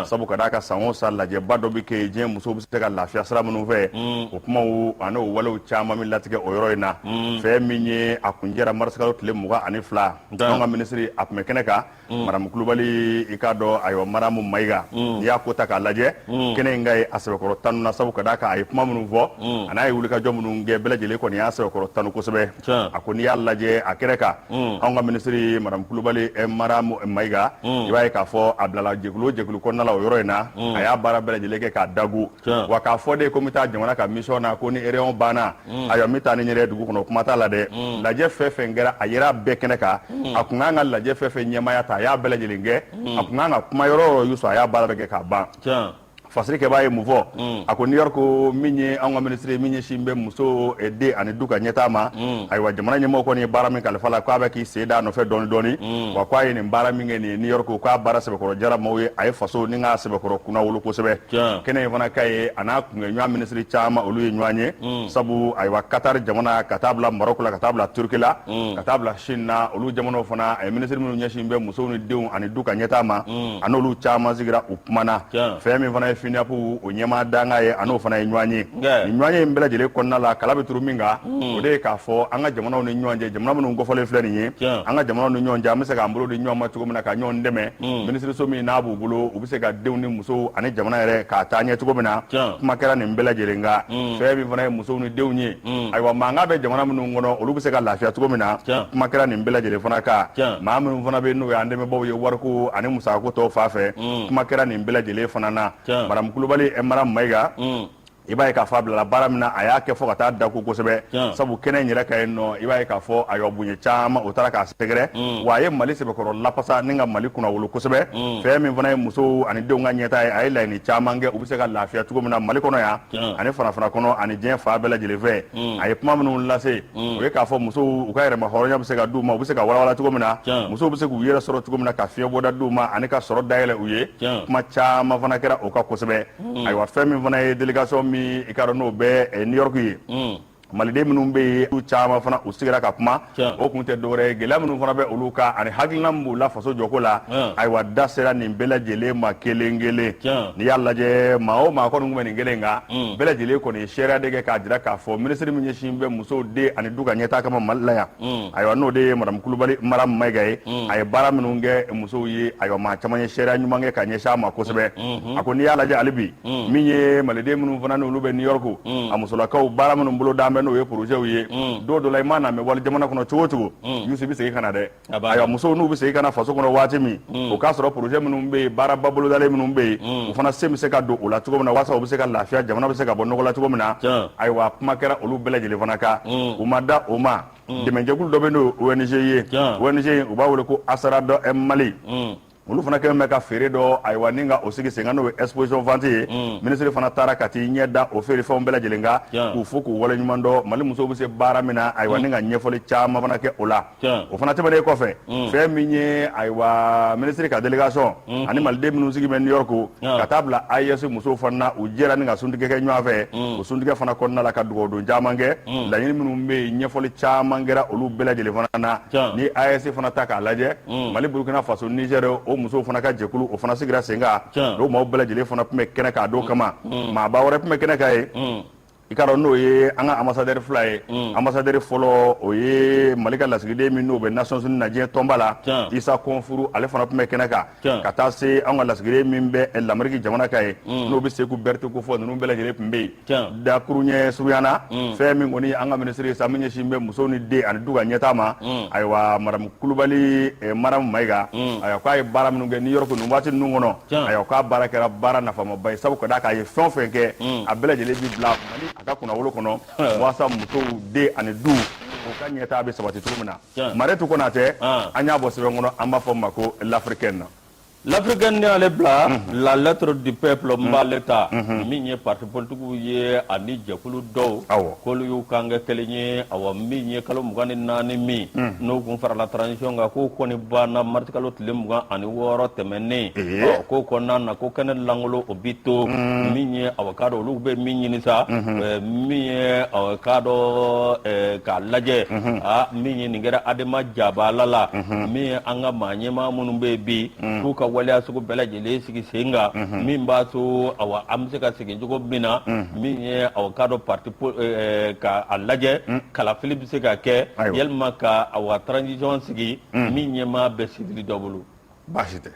sabu ka d'a kan san o san lajɛba dɔ bɛ kɛ yen, diɲɛ musow bɛ se ka lafiya sira minnu fɛ, o kumaw ani o walew caman bɛ latigɛ o yɔrɔ in na. Fɛn min ye a kuncɛra marisikalo tile 22, anw ka minisiri a tun bɛ kɛnɛ kan, Madamu Kulubali, i k'a dɔn ayiwa Mariam Mayiga, n'i y'a ko ta k'a lajɛ, kɛnɛ in ka ye a sɛbɛkɔrɔ tanu na, sabu ka d'a kan a ye kuma minnu fɔ a n'a ye wulikajɔ minnu kɛ, bɛɛ lajɛlen kɔni y'a sɛbɛkɔrɔ tanu kosɛbɛ. A ko n'i y'a lajɛ a kɛnɛ kan, anw ka minisiri Madamu Kulubali Mariam Mayiga, i b'a ye k'a fɔ a bilala jɛkulu o jɛkulu kɔnɔna la o yɔrɔ in na, a y'a baara bɛɛ lajɛlen kɛ k'a dagu. Wa k'a fɔ de ko n bɛ taa jamana ka mission na, ko ni réunion banna, ayiwa n bɛ taa ni n yɛrɛ ye dugu kɔnɔ, kuma t'a la dɛ. Lajɛ fɛn fɛn kɛra, a yera bɛɛ kɛnɛ kan. A kun kan ka lajɛ fɛn fɛn ɲɛmaaya ta, a y'a bɛɛ lajɛlen kɛ. A kun kan ka kuma yɔrɔ o yɔrɔ, Yusu, a y'a baara bɛɛ kɛ k'a ban. Fasirikɛbaa ye mun fɔ? A ko New York, min ye anw ka minisiri min ɲɛsin bɛ muso, den ani du ka ɲɛtaa ma, ayiwa jamana ɲɛmɔgɔ kɔni ye baara min kalifa la, k'a bɛ k'i sen da a nɔfɛ dɔɔni dɔɔni. Wa k'a ye nin baara min kɛ nin ye New York, k'a baara sɛbɛkɔrɔ jara maaw ye, a ye faso ni k'a sɛbɛkɔrɔ kunnawolo kosɛbɛ. Kɛnɛ in fana ka ye, a n'a kunɲɔgɔn minisiri caman, olu ye ɲɔgɔn ye, sabu ayiwa Qatar jamana, ka taa bila Maroc la, ka taa bila Turquie la, ka taa bila Chine na, olu jamanaw fana, a ye minisiri minnu ɲɛsin bɛ musow ni denw ani du ka ɲɛtaa ma, a n'olu caman sigira, u kumana. Fɛn min fana ye FUNIAP o ɲɛmaa dankan ye, a n'o fana ye ɲɔgɔn ye. Nin ɲɔgɔn ye in bɛɛ lajɛlen kɔnɔna la, kala bɛ turu min kan, o de ye k'a fɔ an ka jamanaw ni ɲɔgɔn cɛ, jamana minnu kofɔlen filɛ nin ye, an ka jamanaw ni ɲɔgɔn cɛ, an bɛ se k'an bolo di ɲɔgɔn ma cogo min na ka ɲɔgɔn dɛmɛ, minisiriso min n'a b'u bolo, u bɛ se ka denw ni musow ani jamana yɛrɛ k'a taa ɲɛ cogo min na. Kuma kɛra nin bɛɛ lajɛlen kan. Fɛn min fana ye musow ni denw ye, ayiwa mankan bɛ jamana minnu kɔnɔ, olu bɛ se ka lafiya cogo min na, kuma kɛra nin bɛɛ lajɛlen fana kan. Maa minnu fana bɛ n'o y'an dɛmɛbaaw ye wariko ani musakako tɔw fan fɛ, kuma kɛra nin bɛɛ lajɛlen fana na. Madamu Kulubali Mariam Mayiga, I b'a ye k'a fɔ a bilala baara min na, a y'a kɛ fo ka taa daku kosɛbɛ, sabu kɛnɛ in yɛrɛ ka yen nɔ, i b'a ye k'a fɔ ayiwa, bonya caman o taara k'a sɛgɛrɛ. Wa a ye Mali sɛbɛkɔrɔ lapasa ni ka Mali kunnawolo kosɛbɛ. Fɛn min fana ye musow ani denw ka ɲɛtaa ye, a ye laɲini caman kɛ u bɛ se ka lafiya cogo min na Mali kɔnɔ yan ani farafinna kɔnɔ ani diɲɛ fan bɛɛ lajɛlen fɛ. A ye kuma minnu lase, o ye k'a fɔ musow u ka yɛrɛma hɔrɔnya bɛ se ka d'u ma, u bɛ se ka walawala cogo min na, musow bɛ se k'u yɛrɛ sɔrɔ cogo min na, ka fiɲɛbɔda d'u ma ani ka sɔrɔ dayɛlɛ u ye. Kuma caman fana kɛra o kan kosɛbɛ. Ayiwa, fɛn min fana ye délégation min, i k'a dɔn n'o bɛ New York ye, maliden minnu bɛ yen, u caman fana u sigira ka kuma. O kun tɛ dɔwɛrɛ ye, gɛlɛya minnu fana bɛ olu kan ani hakilina min b'u la faso jɔko la. Ayiwa, da sera nin bɛɛ lajɛlen ma kelen kelen. N'i y'a lajɛ, maa o maa kɔni tun bɛ nin kelen kan, bɛɛ lajɛlen kɔni ye seereya de kɛ k'a jira k'a fɔ minisiri min ɲɛsin bɛ musow, den ani du ka ɲɛtaa kama Mali la yan, ayiwa, n'o de ye madame Kulubali Mariam Mayiga ye, a ye baara minnu kɛ musow ye, ayiwa, maa caman ye seereya ɲuman kɛ ka ɲɛsin a ma kosɛbɛ. A ko n'i y'a lajɛ hali bi, min ye maliden minnu fana n'olu bɛ New York, a musolakaw, baara minnu bolo dalen bɛ, n'o ye projets ye, don dɔ la i mana mɛn wali jamana kɔnɔ cogo o cogo, Yusu, i bɛ segin ka na dɛ. Ayiwa, musow n'u bɛ segin ka na faso kɔnɔ waati min, o k'a sɔrɔ projet minnu bɛ yen, baaraba bolodalen minnu bɛ yen, u fana sen bɛ se ka don o la cogo min na, walasa u bɛ se ka lafiya, jamana bɛ se ka bɔ nɔgɔ la cogo min na. Ayiwa, kuma kɛra olu bɛɛ lajɛlen fana kan. U ma da o ma, dɛmɛjɛkulu dɔ bɛ n'o ye ONG ye. ONG in, u b'a wele ko Asarad Mali. Olu fana kɛlen bɛ ka feere dɔ, ayiwa, ni ka o sigi sen kan, n'o ye exposition vente ye. Minisiri fana taara ka t'i ɲɛ da o feerefɛnw bɛɛ lajɛlen kan, k'u fo k'u waleɲuman dɔn, Mali musow bɛ se baara min na. Ayiwa, ni ka ɲɛfɔli caman fana kɛ o la. O fana tɛmɛnen kɔfɛ, fɛn min ye, ayiwa, minisiri ka délégation ani maliden minnu sigi bɛ New York, ka taa bila AES musow fana na, u jɛra ni ka suntigɛ kɛ ɲɔgɔn fɛ. O suntigɛ fana kɔnɔna la, ka dugawudon caman kɛ, laɲini minnu bɛ yen, ɲɛfɔli caman kɛra olu bɛɛ lajɛlen fana na. Ni AES fana ta k'a lajɛ, Mali, Burukina Faso, Niger, o musow fana ka jɛkulu, o fana sigira sen kan. O maaw bɛɛ lajɛlen fana tun bɛ kɛnɛ kan don kama. Maaba wɛrɛ tun bɛ kɛnɛ kan ye, i k'a dɔn n'o ye an ka ambassadeur fila ye. Ambassadeur fɔlɔ, o ye Mali ka lasigiden min n'o bɛ Nations Unies na, diɲɛ tɔnba la, Isa Kɔnfuru, ale fana tun bɛ kɛnɛ kan, ka taa se an ka lasigiden min bɛ Lamɛriki jamana kan ye, n'o bɛ Seku Berete ko fɔ. Ninnu bɛɛ lajɛlen tun bɛ yen. Dakuruɲɛ surunyana, fɛn min kɔni an ka minisiri ye sa, min ɲɛsin bɛ musow ni den ani du ka ɲɛtaa ma, ayiwa, madame Kulubali Mariam Mayiga, ayiwa, k'a ye baara minnu kɛ New York nin waati ninnu kɔnɔ, ayiwa, k'a baara kɛra baara nafamaba ye, sabu ka d'a kan a ye fɛn o fɛn kɛ, a bɛɛ lajɛlen bɛ bila Mali a ka kunnawolo kɔnɔ, walasa musow, den ani du o ka ɲɛtaa bɛ sabati cogo min na. Mariyetu Konatɛ, an y'a bɔ sɛbɛn kɔnɔ, an b'a fɔ ma ko L'Africaine na. L'Africaine ni ale bila La Lettre du Peuple, n b'ale ta. Min ye parti politigiw ye ani jɛkulu dɔw, k'olu y'u kan kɛ kelen ye. Awa, min ye kalo 24 min n'o kun farala transition kan, k'o kɔni banna marisi kalo tile 26 tɛmɛnen. K'o kɔnɔna na, ko kɛnɛ lankolon o bi to. Min ye, awa, k'a dɔn olu bɛ min ɲini sa, min ye, awa, k'a dɔn k'a lajɛ, aa, min ye nin kɛra Adema jabala la, min ye an ka maa ɲɛmaa minnu bɛ yen bi, k'u ka waleya sugu bɛɛ lajɛlen sigi sen kan, min b'a to, awa, an bɛ se ka segin cogo min na. Min ye, awa, k'a dɔn parti ka a lajɛ, kalafili bɛ se ka kɛ yalima ka, awa, transition sigi min ɲɛmaa bɛ civil dɔ bolo. Baasi tɛ.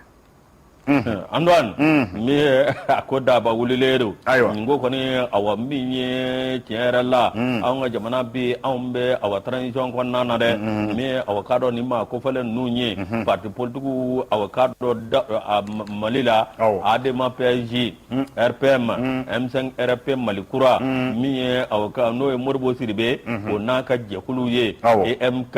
Antoine, min ye a ko daba wulilen don. Nin ko kɔni, awa, min ye tiɲɛ yɛrɛ la, anw ka jamana bi, anw bɛ, awa, transition kɔnɔna na dɛ. Min ye, awa, k'a dɔn nin maa kofɔlen ninnu ye parti politigiw, awa, k'a dɔn Mali la, Adema PSG, RPM, M5 RFP Mali Kura, min ye, awa, n'o ye Modibo Sidibe o n'a ka jɛkulu ye, EMK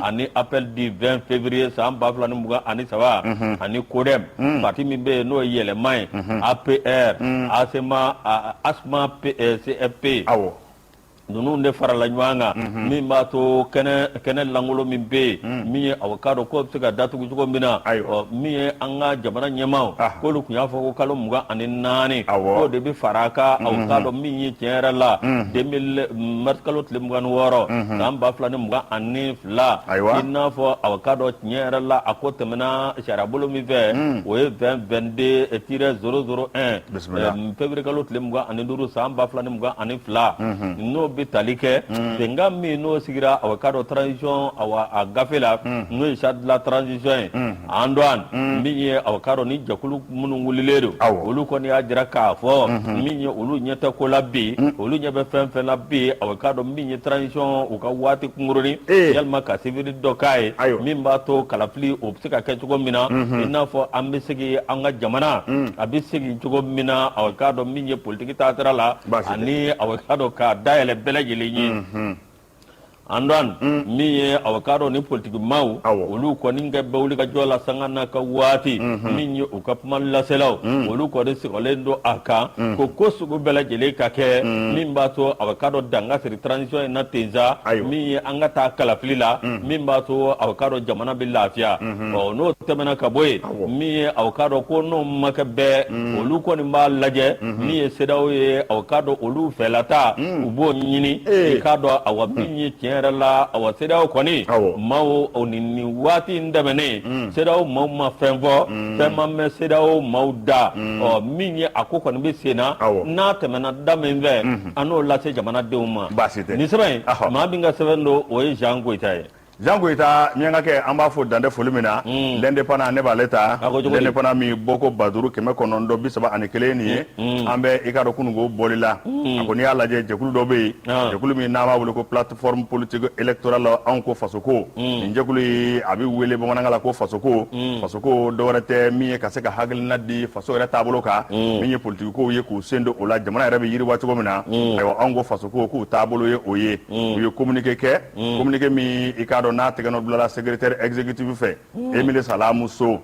ani Appel du 20 février san 2023, ani CODEM, parti min bɛ yen n'o ye yɛlɛma ye, APR, ASMA, ASMA CFP, ninnu de farala ɲɔgɔn kan, min b'a to kɛnɛ lankolon min bɛ yen, min ye, awa, k'a dɔn k'o bɛ se ka datugu cogo min na. Min ye an ka jamana ɲɛmaaw, k'olu tun y'a fɔ ko kalo 24, k'o de bɛ fara a kan. Awa, k'a dɔn min ye tiɲɛ yɛrɛ la, 2000 mars kalo tile 26 san 2022, i n'a fɔ, awa, k'a dɔn tiɲɛ yɛrɛ la, a ko tɛmɛna sariyabolo min fɛ, o ye 2022-001, février kalo tile 25 san 2022, n'o bɛ tali kɛ bɛnkan min n'o sigira awa k'a dɔn transition awa a gafe la, n'o ye charte de la transition ye. Antoine, min ye awa k'a dɔn ni jɛkulu minnu wulilen don, olu kɔni y'a jira k'a fɔ min ye olu ɲɛ tɛ ko la bi, olu ɲɛ bɛ fɛn fɛn la bi, awa k'a dɔn min ye transition u ka waati kunkurunin, yalima ka sibiri dɔ k'a ye min b'a to kalafili o bɛ se ka kɛ cogo min na, i n'a fɔ an bɛ segin an ka jamana a bɛ segin cogo min na, awa k'a dɔn min ye politiki taasira la ani awa k'a dɔn k'a dayɛlɛ bɛɛ lajɛlen ye. Antoine, min ye awa k'a dɔn ni politiki maaw, olu kɔni kɛ bɛ wuli ka jɔ la sanga n'a ka waati, min ye u ka kuma laselaw, olu kɔni sigalen don a kan ko sugu bɛɛ lajɛlen ka kɛ min b'a to awa k'a dɔn dan ka siri transition in na ten sa, min ye an ka taa kalafili la, min b'a to awa k'a dɔn jamana bɛ lafiya. Ɔ, n'o tɛmɛna ka bɔ yen, min ye awa k'a dɔn ko n'o ma kɛ bɛɛ, olu kɔni b'a lajɛ min ye CEDEAO ye, awa k'a dɔn olu fɛlata u b'o ɲini. I k'a dɔn awa min ye tiɲɛ yɛrɛ la, awa CEDEAO kɔni maaw o nin waati in tɛmɛnen, CEDEAO maaw ma fɛn fɔ, fɛn ma mɛn CEDEAO maaw da. Ɔ, min ye a ko kɔni bɛ sen na, n'a tɛmɛna da min fɛ, an n'o lase jamanadenw ma. Baasi tɛ. Nin sɛbɛn in, maa min ka sɛbɛn don, o ye Jean Goyita ye. Jean Goyita, miyankakɛ, an b'a fo dantɛ foli min na. L'Indépendant, ne b'ale ta. L'Indépendant min bɔko 5931 nin ye, an bɛ i k'a dɔn kununko bɔli la. A ko n'i y'a lajɛ, jɛkulu dɔ bɛ yen, jɛkulu min n'an b'a wele ko Plateforme politique électorale Anw ko Fasoko. Nin jɛkulu ye, a bɛ wele bamanankan la ko Fasoko. Fasoko dɔwɛrɛ tɛ min ye ka se ka hakilina di faso yɛrɛ taabolo kan, min ye politiki kow ye, k'u sen don o la, jamana yɛrɛ bɛ yiriwa cogo min na. Ayiwa, anw ko Fasoko k'u taabolo ye o ye. U ye communiqué kɛ, communiqué min i k'a dɔn n'a tɛgɛnɔ bilala secrétaire exécutif fɛ, Emile Salamu So.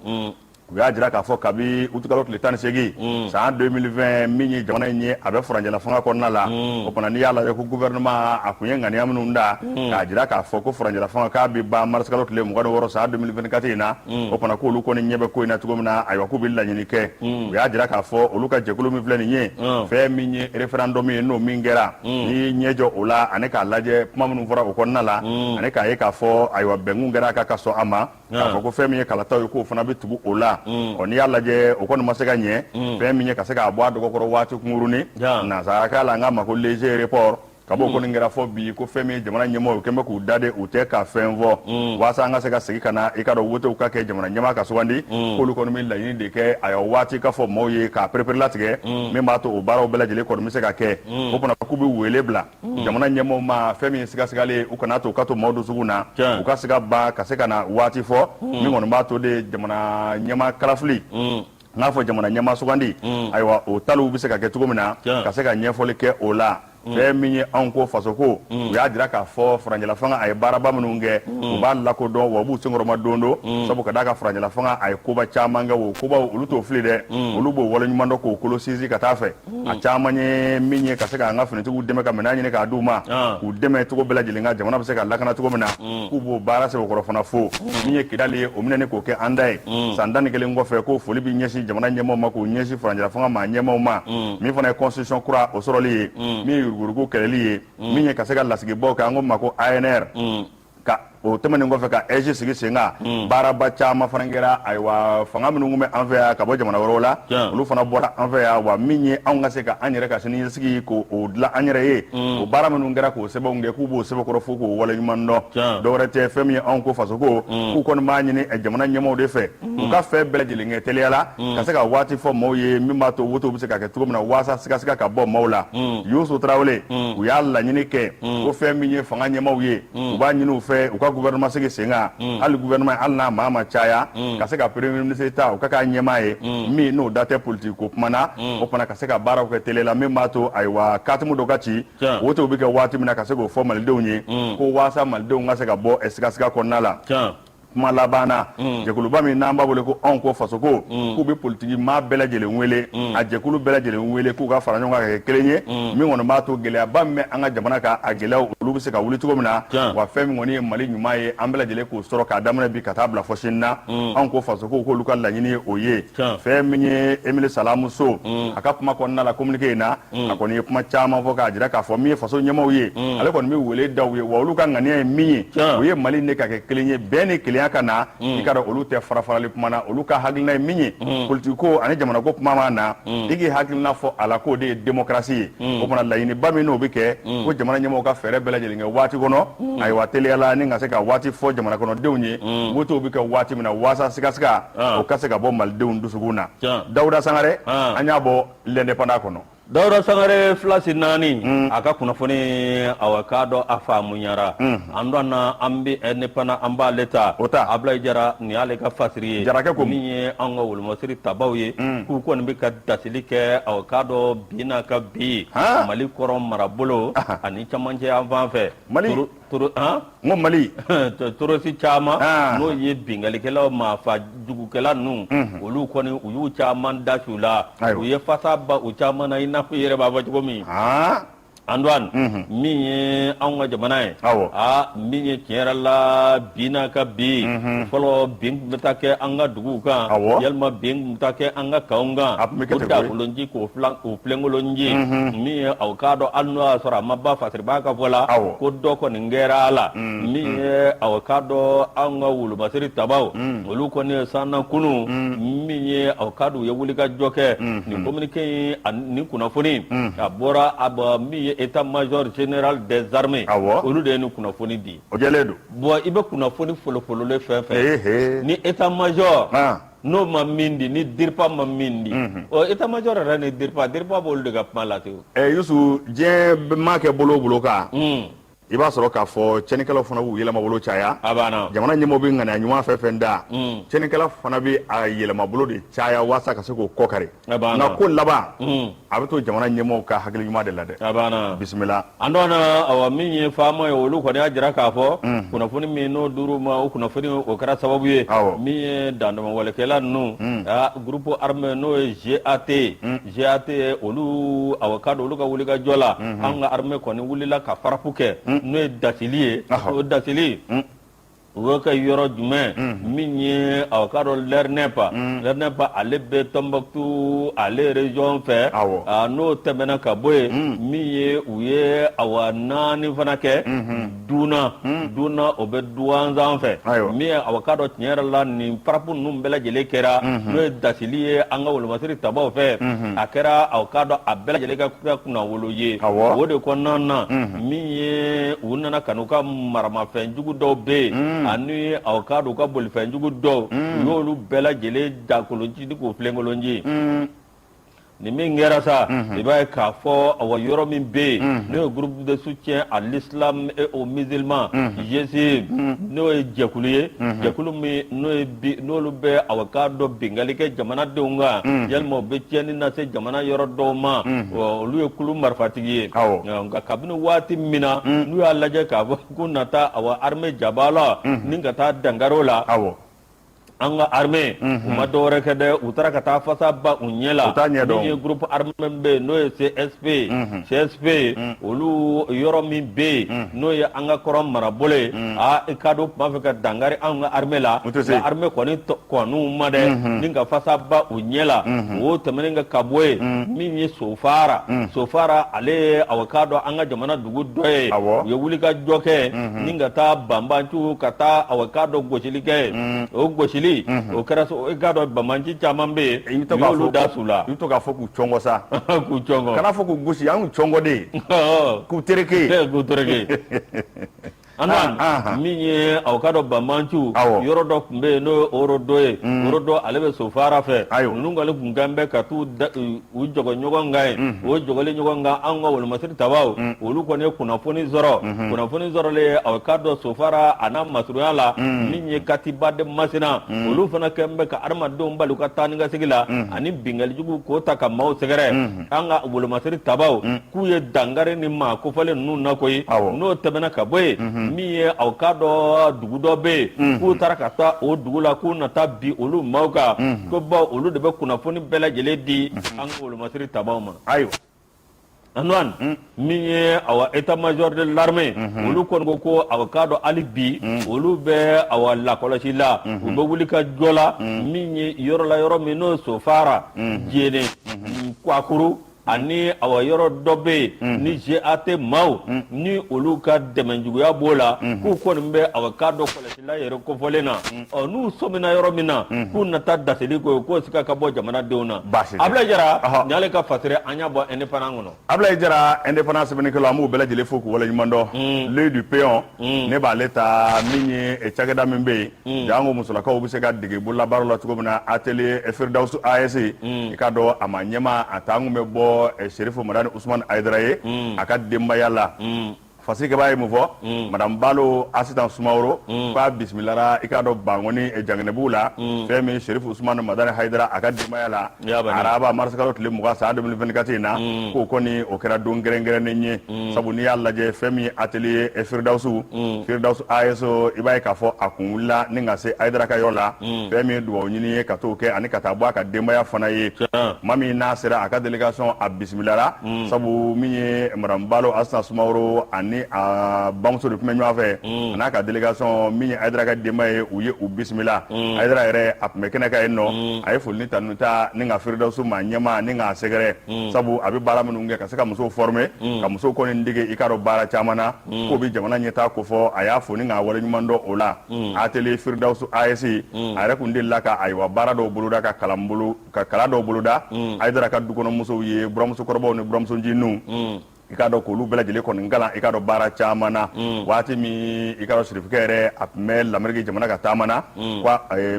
U y'a jira k'a fɔ kabi utukalo tile 18 san 2020, min ye jamana in ye, a bɛ furancɛla fanga kɔnɔna la. O fana, n'i y'a lajɛ ko gouvernement a kun ye ŋaniya minnu da k'a jira k'a fɔ ko furancɛla fanga k'a bɛ ban marisikalo tile 26 san 2024 in na, o fana k'olu kɔni ɲɛ bɛ ko in na cogo min na, ayiwa, k'u bɛ laɲini kɛ. U y'a jira k'a fɔ olu ka jɛkulu min filɛ nin ye, fɛn min ye référendum ye, n'o min kɛra, n'i ɲɛ jɔ o la ani k'a lajɛ kuma minnu fɔra o kɔnɔna la, ani k'a ye k'a fɔ ayiwa bɛnkun kɛra a kan ka sɔn a ma k'a fɔ ko fɛn min ye kalataw ye, k'o fana bɛ tugu o la. Ɔ, n'i y'a lajɛ, o kɔni ma se ka ɲɛ, fɛn min ye ka se k'a bɔ a dɔgɔkɔrɔ waati kunkurunin, nansarakan la an k'a ma ko léger report, ka bɔ o kɔni kɛra fɔ bi ko fɛn min ye jamana ɲɛmɔgɔw kɛn bɛ k'u da de, u tɛ ka fɛn fɔ walasa an ka se ka segin ka na i ka dɔn wotew ka kɛ, jamana ɲɛmaa ka sugandi. K'olu kɔni bɛ laɲini de kɛ, ayiwa, waati ka fɔ maaw ye k'a pereperelatigɛ min b'a to o baaraw bɛɛ lajɛlen kɔni bɛ se ka kɛ. O fana, k'u bɛ wele bila jamana ɲɛmɔgɔw ma, fɛn min ye sigasigalen ye, u kana to u ka to maaw dusukun na, u ka se ka ban ka se ka na waati fɔ min kɔni b'a to de jamana ɲɛmaa kalafili, n k'a fɔ jamana ɲɛmaa sugandi, ayiwa, o taliw bɛ se ka kɛ cogo min na, ka se ka ɲɛfɔli kɛ o la. Fɛn min ye anw ko Fasoko, u y'a jira k'a fɔ furancɛla fanga a ye baaraba minnu kɛ, u b'a lakodɔn wa u b'u senkɔrɔma don don, sabu ka d'a kan furancɛla fanga a ye koba caman kɛ. O kobaw, olu t'o fili dɛ, olu b'o waleɲuman dɔn k'o kolo sinsin ka taa fɛ. A caman ye min ye ka se k'an ka finitigiw dɛmɛ ka minɛn ɲini k'a d'u ma, k'u dɛmɛ cogo bɛɛ lajɛlen ka jamana bɛ se ka lakana cogo min na, k'u b'o baara sɛbɛkɔrɔ fana fo. Min ye Kidali ye, o minɛni k'o kɛ an da ye san 11 kɔfɛ, k'o foli bɛ ɲɛsin jamana ɲɛmaaw ma, k'o ɲɛsin furancɛla fanga maa ɲɛmaaw ma. Min fana ye constitution kura o sɔrɔli ye, min ye yuruguyurugu kɛlɛli ye, min ye ka se ka lasigibaw kɛ, an ko ma ko ANR, ka o tɛmɛnen kɔfɛ ka AIGE sigi sen kan, baaraba caman fana kɛra. Ayiwa, fanga minnu tun bɛ an fɛ yan ka bɔ jamana wɛrɛw la, olu fana bɔra an fɛ yan wa. Min ye anw ka se ka an yɛrɛ ka siniɲɛsigi k'o dilan an yɛrɛ ye, o baara minnu kɛra k'o sɛbɛnw kɛ, k'u b'o sɛbɛnkɔrɔ fo k'o waleɲuman dɔn. Dɔwɛrɛ tɛ, fɛn min ye anw ko Fasoko, k'u kɔni b'a ɲini jamana ɲɛmaaw de fɛ, u ka fɛn bɛɛ lajɛlen kɛ teliya la ka se ka waati fɔ maaw ye min b'a to wotew bɛ se ka kɛ cogo min na, waasa sigasiga ka bɔ maaw la. Yusu Tarawele, u y'a laɲini kɛ ko fɛn min ye fanga ɲɛmaaw ye, u b'a ɲini u fɛ u ka gouvernement sigi sen kan, hali gouvernement, hali n'a maa ma caya, ka se ka premier ministre ta, u ka k'a ɲɛmaa ye min n'o da tɛ politique ko kuma na. O fana ka se ka baaraw kɛ teliya la min b'a to, ayiwa, katimu dɔ ka ci, wotew bɛ kɛ waati min na, ka se k'o fɔ malidenw ye ko waasa malidenw ka se ka bɔ sigasiga kɔnɔna la. Kuma laban na, jɛkuluba min n'an b'a wele ko Anw ko Fasoko, k'u bɛ politiki maa bɛɛ lajɛlen wele, a jɛkulu bɛɛ lajɛlen wele, k'u ka fara ɲɔgɔn kan ka kɛ kelen ye, min kɔni b'a to gɛlɛyaba min bɛ an ka jamana kan, a gɛlɛyaw olu bɛ se ka wuli cogo min na, wa fɛn min kɔni ye Mali ɲuman ye, an bɛɛ lajɛlen k'o sɔrɔ k'a daminɛ bi ka taa bila fɔ sini na. Anw ko Fasoko k'olu ka laɲini ye o ye. Fɛn min ye Emile Salamu So, a ka kuma kɔnɔna la, communiqué in na, a kɔni ye kuma caman fɔ k'a jira k'a fɔ min ye faso ɲɛmaaw ye, ale kɔni bɛ wele da u ye wa olu ka ŋaniya ye min ye, o ye Mali ne ka kɛ kelen ye, bɛn ni kelenya. kelenya ka na, i k'a dɔn olu tɛ farafarali kuma na. Olu ka hakilina ye min ye, politiki ko ani jamana ko kuma ma na, i k'i hakilina fɔ a la, k'o de ye démocratie ye. O fana laɲiniba min n'o bɛ kɛ, ko jamana ɲɛmɔgɔw ka fɛɛrɛ bɛɛ lajɛlen kɛ waati kɔnɔ, ayiwa, teliyala ni ka se ka waati fɔ jamana kɔnɔdenw ye, wotew bɛ kɛ waati min na, waasa sigasiga o ka se ka bɔ malidenw dusukun na. Dawuda Sangare, an y'a bɔ L'Indépendant kɔnɔ. Dawuda Sangare, filasi naani, a ka kunnafoni, awa, k'a dɔn a faamuyara. An dɔn na, an bɛ Indépendant, an b'ale ta. O ta. Abulayi Jara, nin y'ale ka fasiri ye. Jarakɛ ko min ye anw ka wolomasiri tabaw ye, k'u kɔni bɛ ka dasili kɛ, awa, k'a dɔn bi n'a ka bi Mali kɔrɔn marabolo ani camancɛ yan fan fɛ. Mali Toro han n ko Mali terroriste caman, n'o ye binkannikɛlaw, maafa jugukɛla ninnu, olu kɔni u y'u caman da su la, u ye fasa ba u caman na, i n'a fɔ i yɛrɛ b'a fɔ cogo min. Antoine, min ye anw ka jamana ye, aa, min ye tiɲɛ yɛrɛ la, bi n'a ka bi, fɔlɔ bin tun bɛ taa kɛ an ka duguw kan, yalima bin tun bɛ taa kɛ an ka kanw kan, o dakolonci k'o filenkolonci. Min ye aw k'a dɔn, hali n'o y'a sɔrɔ a ma ban fasiribaa ka fɔ la, ko dɔ kɔni kɛra a la. Min ye aw k'a dɔn anw ka wolomasiri tabaw, olu kɔni ye sanna kunun, min ye aw k'a dɔn u ye wulikajɔ kɛ. Nin communiqué in, nin kunnafoni, a bɔra a min ye état major général des armées, olu de ye nin kunnafoni di. O jɛlen don. Bon, i bɛ kunnafoni folofololen fɛn fɛn ni état major n'o ma min di, ni DIRPA ma min di, ɔ, état major yɛrɛ ni DIRPA, DIRPA b'olu de ka kuma lase. Ɛ Yusu, diɲɛ maa kɛ bolo o bolo kan, i b'a sɔrɔ k'a fɔ tiɲɛnikɛlaw fana b'u yɛlɛmabolo caya. A banna. Jamana ɲɛmɔgɔ bɛ ŋaniya ɲuman fɛn fɛn da, tiɲɛnikɛla fana bɛ a yɛlɛmabolo de caya walasa ka se k'o kɔ kari. A banna. Nka ko laban, a bɛ to jamana ɲɛmɔgɔw ka hakili ɲuman de la dɛ. A banna. Bisimila. An dɔn na, awa, min ye faama ye, olu kɔni y'a jira k'a fɔ kunnafoni min n'o dir'u ma, o kunnafoni o kɛra sababu ye, min ye dandamalekɛla ninnu, groupe armé n'o ye GAT, GAT, olu, awa, k'a dɔn olu ka wulikajɔ la, an ka armée kɔni wulila ka frappe kɛ, n'o ye dasili ye. O dasili u bɛ kɛ yɔrɔ jumɛn? Min ye aw k'a dɔn Lernepa, Lernepa, ale bɛ Tɔnbɔkutu, ale région fɛ. N'o tɛmɛna ka bɔ yen, min ye u ye, awa, naani fana kɛ Duna. Duna, o bɛ Duwanzan fɛ. Min ye, awa, k'a dɔn tiɲɛ yɛrɛ la, nin frappe ninnu bɛɛ lajɛlen kɛra, n'o ye dasili ye an ka wolomasiri tabaw fɛ, a kɛra, aw k'a dɔn, a bɛɛ lajɛlen ka kɛ kunnawolo ye. O de kɔnɔna na, min ye u nana ka n'u ka maramafɛn jugu dɔw bɛ yen, ani aw k'a dɔn u ka bolifɛn jugu dɔw, u y'olu bɛɛ lajɛlen dakolonci ni k'u filenkolonci. Nin min kɛra sa, i b'a ye k'a fɔ, awa, yɔrɔ min bɛ yen, n'o ye groupe de soutien à l'islam et aux musulmans, GSIM, n'o ye jɛkulu ye, jɛkulu min n'o ye bi n'olu bɛ, awa, k'a dɔn binkanni kɛ jamanadenw kan, yalima u bɛ tiɲɛni lase jamana yɔrɔ dɔw ma, olu ye kulu marifatigi ye. Nka kabini waati min na n'u y'a lajɛ k'a fɔ k'u na taa, awa, armée jaba la ni ka taa dankari o la, an ka armée, u ma dɔwɛrɛ kɛ dɛ, u taara ka taa fasa ba u ɲɛ la. Min ye groupe armé bɛ yen, n'o ye CSP, CSP, olu yɔrɔ min bɛ yen, n'o ye an ka kɔrɔn marabolo ye, aa, i k'a dɔn u tun b'a fɛ ka dankari anw ka armée la, nka armée kɔni kɔn'u ma dɛ, ni ka fasa ba u ɲɛ la. O tɛmɛnen ka ka bɔ yen, min ye Sofara, Sofara, ale ye, awa, k'a dɔn an ka jamana dugu dɔ ye, u ye wulikajɔ kɛ ni ka taa banbanciw ka taa, awa, k'a dɔn gosili kɛ yen. O gosili o kɛra, i k'a dɔn banbanci caman bɛ yen, u y'olu da su la. I bɛ to k'a fɔ k'u cɔngɔ sa. K'u cɔngɔ. Kana fɔ k'u gosi, an y'u cɔngɔ de ye, k'u tereke. K'u tereke. An min ye, aw k'a dɔn banbanciw yɔrɔ dɔ tun bɛ yen, n'o ye Orodo ye. Orodo, ale bɛ Sofara fɛ. Ninnu kɔni tun kan bɛ ka t'u u jɔgɔ ɲɔgɔn kan yen. O jɔgɔli ɲɔgɔn kan, an ka wolomasiri tabaw, olu kɔni ye kunnafoni sɔrɔ. Kunnafoni sɔrɔlen, aw k'a dɔn Sofara a n'a masurunya la, min ye Katiba de Masina, olu fana kɛlen bɛ ka adamadenw bali u ka taa ni ka segin la, ani binkanni jugu k'o ta ka maaw sɛgɛrɛ. An ka wolomasiri tabaw k'u ye dankari ni maa kofɔlen ninnu na koyi. N'o tɛmɛna ka bɔ yen, min ye, aw k'a dɔn dugu dɔ bɛ yen, k'u taara ka taa o dugu la, k'u na taa bin olu maaw kan, ko bawo olu de bɛ kunnafoni bɛɛ lajɛlen di an ka wolomasiri tabaw ma. Ayiwa. Antoine, min ye, awa, état major de l'armée, olu kɔni ko ko, awa, k'a dɔn hali bi olu bɛ, awa, lakɔlɔsi la, u bɛ wuli ka jɔ la, min ye yɔrɔ la, yɔrɔ min n'o ye Sofara, Jene, Kwakuru. Ani awa yɔrɔ dɔ bɛ yen ni GAT maaw ni olu ka dɛmɛjuguya b'o la, k'u kɔni bɛ awa k'a dɔn kɔlɔsila yɛrɛ kofɔlen na. Ɔ n'u sɔmina yɔrɔ min na k'u na taa daseli k'o ye, k'o siga ka bɔ jamanadenw na. Abulayi Jara, nin y'ale ka fasiri, an y'a bɔ Indépendant kɔnɔ. Abulayi Jara, Indépendant sɛbɛnnikɛlaw, an b'u bɛɛ lajɛlen fo k'u waleɲuman dɔn. L'Œil du Péon, ne b'ale ta, min ye cakɛda min bɛ yen janko musolakaw bɛ se ka dege bololabaaraw la cogo min na, atelier Firdawus AS, i k'a dɔn a ma ɲɛmaa a ta an kun bɛ bɔ Serifu Madani Usumani Hayidara ye a ka denbaya la. Fasirikɛbaa ye mun fɔ? Madame Balo Asitan Sumaworo k'a bisimilara, i k'a dɔn, Bankoni Janginɛbugu la, fɛn min Serifu Usumani Madani Hayidara a ka denbaya la, araba marisikalo tile 20 san 2024 in na, k'o kɔni o kɛra don kɛrɛnkɛrɛnnen ye, sabu n'i y'a lajɛ, fɛn min ye atelier Firdawusu Firdawusu AS, i b'a ye k'a fɔ a kun wulila ni ka se Hayidara ka yɔrɔ la, fɛn min ye dugawu ɲini ye ka t'o kɛ ani ka taa bɔ a ka denbaya fana ye. Maa min n'a sera a ka délégation, a bisimilara, sabu min ye madame Balo Asitan Sumaworo ani a bamuso de tun bɛ ɲɔgɔn fɛ, a n'a ka délégation, min ye Hayidara ka denbaya ye, u ye u bisimila. Hayidara yɛrɛ, a tun bɛ kɛnɛ kan yen nɔ, a ye foli ni tanu ta ni ka Firdawusu maa ɲɛmaa ni k'a sɛgɛrɛ, sabu a bɛ baara minnu kɛ ka se ka musow former, ka musow kɔni dege, i k'a dɔn, baara caman na, k'o bɛ jamana ɲɛtaa kofɔ. A y'a fo ni k'a waleɲuman dɔn o la. Atelier Firdawusu AS, a yɛrɛ kun delila ka, ayiwa, baara dɔw boloda, ka kalan bolo ka kalan dɔw boloda Hayidara ka dukɔnɔmusow ye, buramusokɔrɔbaw ni buramuso ncininw, i k'a dɔn k'olu bɛɛ lajɛlen kɔni kalan, i k'a dɔn, baara caman na. Waati min, i k'a dɔn, sirifukɛ yɛrɛ, a tun bɛ Lameriki jamana ka taama na,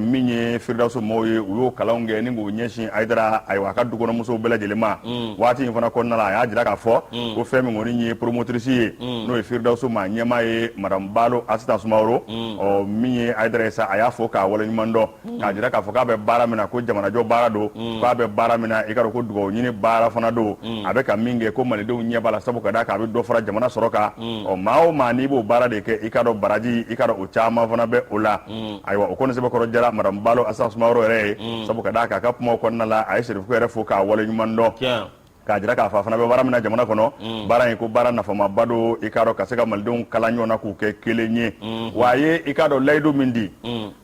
min ye Firidawusu maaw ye, u y'o kalanw kɛ ni k'o ɲɛsin Hayidara, ayiwa, a ka dukɔnɔmusow bɛɛ lajɛlen ma. Waati in fana kɔnɔna la, a y'a jira k'a fɔ ko fɛn min kɔni ye promotrice ye, n'o ye Firidawusu maa ɲɛmaa ye, madame Balo Asitan Sumaworo, ɔ min ye Hayidara ye sa, a y'a fo k'a waleɲuman dɔn, k'a jira k'a fɔ k'a bɛ baara min na, ko jamanajɔ baara don, k'a bɛ baara min na, i k'a dɔn ko dugawu ɲini baara fana don. A bɛ ka min kɛ, ko malidenw ɲɛ b'a la, sabu ka d'a kan a bɛ dɔ fara jamana sɔrɔ kan. Ɔ maa o maa n'i b'o baara de kɛ, i k'a dɔn, baraji, i k'a dɔn, o caman fana bɛ o la. Ayiwa, o kɔni sɛbɛkɔrɔ jara madame Balo Asitan Sumaworo yɛrɛ ye, sabu ka d'a kan a ka kumaw kɔnɔna la, a ye Serifu yɛrɛ fo k'a waleɲuman dɔn, k'a jira k'a fɔ a fana bɛ baara min na jamana kɔnɔ, baara in ko baara nafamaba don, i k'a dɔn, ka se ka malidenw kala ɲɔgɔn na k'u kɛ kelen ye. Wa a ye, i k'a dɔn, layidu min di,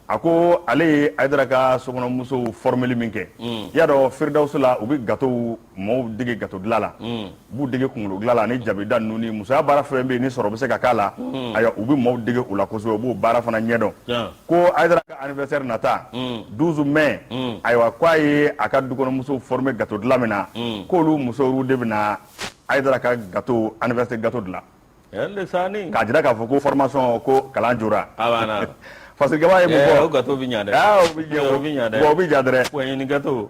a ko ale ye Hayidara ka sokɔnɔmusow formeli min kɛ, i y'a dɔn, Firidawusu la, u bɛ gatow, mɔɔw dege gato dilan la, u b'u dege kunkolo dilan la ani jabida ninnu ni musoya baara fɛn bɛ yen ni sɔrɔ bɛ se ka k'a la. Ayiwa, u bɛ mɔɔw dege o la kosɛbɛ, u b'o baara fana ɲɛdɔn. Ko Hayidara ka anniversaire nata 12 mai, ayiwa, ko a ye a ka dukɔnɔmusow former gato dilan min na, k'olu musow de bɛna Hayidara ka gato, anniversaire gato dilan, k'a jira k'a fɔ ko formation, ko kalan jora. Fasirikɛba ye mun fɔ? O gato bɛ ɲa dɛ. Aa, o bɛ ɲɛ, o bɛ ɲa dɛ. O bɛ ɲa dɛ. Poɲɛni gato.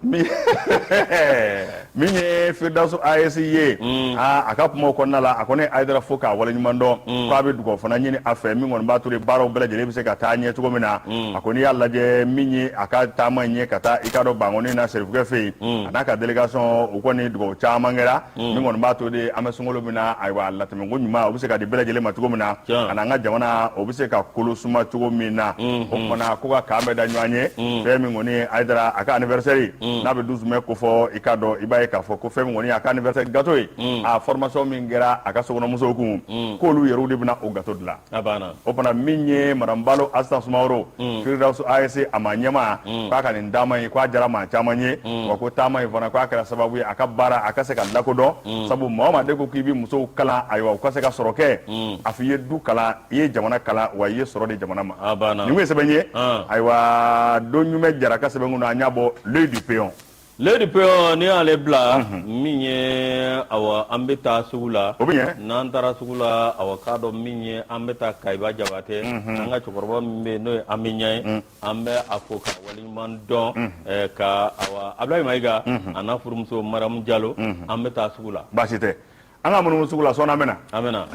Min ye Firidawusu AS ye, aa, a ka kumaw kɔnɔna la, a kɔni ye Hayidara fo k'a waleɲuman dɔn, k'a bɛ dugawu fana ɲini a fɛ, min kɔni b'a to baaraw bɛɛ lajɛlen bɛ se ka taa ɲɛ cogo min na. A ko n'i y'a lajɛ, min ye a ka taama in ye ka taa, i k'a dɔn, Bankoni na Serifukɛ fɛ yen, a n'a ka délégation, u kɔni dugawu caman kɛra, min kɔni b'a to de an bɛ sunkalo min na, ayiwa, latɛmɛko ɲuman o bɛ se ka di bɛɛ lajɛlen ma cogo min na, ani an ka jamana o bɛ se ka kolo suma cogo min na. O tuma na ko ka k'an bɛɛ da ɲɔgɔn ye, fɛn min kɔni ye Hayidara a ka anniversaire n'a bɛ 12 mai kofɔ, i k'a dɔn, i b'a ye k'a fɔ ko fɛn min kɔni ye a ka anniversaire gâteau ye, a formation min kɛra a ka sokɔnɔmusow kun, k'olu yɛrɛw de bɛna o gâteau dilan. A banna. O fana, min ye madame Balo Asitan Sumaworo, Firidawusu AS a ma ɲɛmaa, k'a ka nin taama in, k'a diyara maa caman ye, wa ko taama in fana, k'a kɛra sababu ye a ka baara a ka se ka lakodɔn, sabu maa o maa de ko k'i bɛ musow kalan, ayiwa, u ka se ka sɔrɔ kɛ, a fɔ i ye du kalan, i ye jamana kalan, wa i ye sɔrɔ di jamana ma. A banna. Nin kun ye sɛbɛn ye. Ayiwa, don ɲuman jara ka sɛbɛn kunna, an y'a bɔ L'Œil du Péon. L'Œil du Péon, n'i y'ale bila, min ye, awa, an bɛ taa sugu la. O bɛ ɲɛ. N'an taara sugu la, awa, k'a dɔn min ye, an bɛ taa Kayiba Jabatɛ, an ka cɛkɔrɔba min bɛ yen, n'o ye Ami Ɲɛ ye, an bɛ a fo ka waleɲuman dɔn, ka, awa, Abulayi Mayiga a n'a furumuso Mariamu Jalo. An bɛ taa sugu la. Baasi tɛ, an ka munumunu sugu la sɔɔni, an bɛ na. An bɛ na.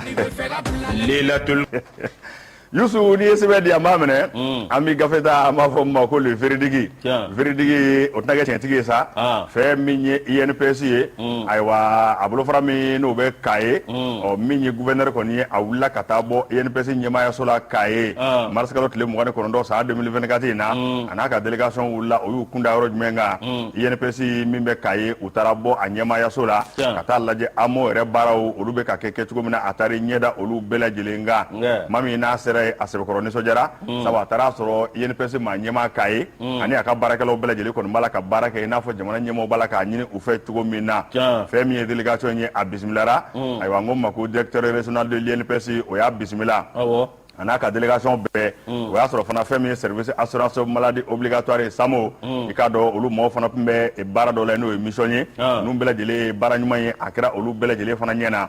Lelatul Yusu, n'i ye sɛbɛn di, an b'a minɛ. An bɛ gafe ta, an b'a fɔ min ma ko le véridique. Véridique, o tɛna kɛ tiɲɛtigi ye sa. Fɛn min ye INPS ye, ayiwa, a bolofara min n'o bɛ Kaye, ɔ min ye gouverneur kɔni ye, a wulila ka taa bɔ INPS ɲɛmaayaso la Kaye, mars kalo tile 29 san 2024 in na. A n'a ka délégation wulila, o y'u kunda yɔrɔ jumɛn kan? INPS min bɛ Kaye, u taara bɔ a ɲɛmaayaso la ka taa lajɛ AMO yɛrɛ baaraw, olu bɛ ka kɛ kɛcogo min na. A taara ɲɛda olu bɛɛ lajɛlen kan. Maa min n'a sera sera yen, a sɛbɛkɔrɔ nisɔndiyara, sabu a taara sɔrɔ INPS maa ɲɛmaa k'a ye ani a ka baarakɛlaw bɛɛ lajɛlen kɔni b'a la ka baara kɛ i n'a fɔ jamana ɲɛmaaw b'a la k'a ɲini u fɛ cogo min na. Fɛn min ye délégation ye, a bisimilara. Ayiwa, n ko ma ko directeur régional de l'INPS, o y'a bisimila a n'a ka délégation bɛɛ. O y'a sɔrɔ fana fɛn min ye service assurance maladie obligatoire ye, SAMO, i k'a dɔn olu mɔgɔw fana tun bɛ baara dɔ la, n'o ye mission ye. Ninnu bɛɛ lajɛlen ye baara ɲuman ye, a kɛra olu bɛɛ lajɛlen fana ɲɛ na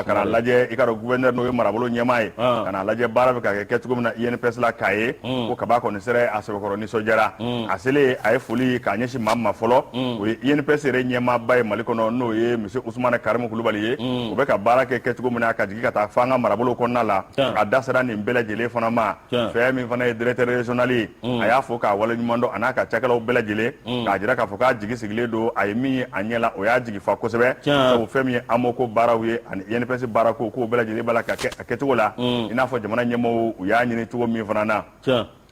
ka na lajɛ, i k'a dɔn gouverneur, n'o ye marabolo ɲɛmaa ye, ka na lajɛ baara bɛ ka kɛ kɛcogo min na INPS la k'a ye ko kaba kɔni sera, a sɛbɛkɔrɔ nisɔndiyara. A selen, a ye foli k'a ɲɛsin maa ma fɔlɔ, o ye INPS yɛrɛ ɲɛmaaba ye Mali kɔnɔ, n'o ye monsieur Usumane Karimu Kulubali ye. O bɛ ka baara kɛ kɛcogo min na ka jigin ka taa fo an ka marabolo kɔnɔna la, a da sera nin bɛɛ lajɛlen fana ma. Fɛn min fana ye directeur régional ye, a y'a fo k'a waleɲuman dɔn, a n'a ka cakɛlaw bɛɛ lajɛlen, k'a jira k'a fɔ k'a jigi sigilen don. A ye min ye a ɲɛ la, o y'a jigi fa kosɛbɛ, sabu fɛn min ye AMO ko baaraw ye ani INPS baarako, k'o bɛɛ lajɛlen b'a la ka kɛ a kɛcogo la, i n'a fɔ jamana ɲɛmɔgɔw u y'a ɲini cogo min fana na.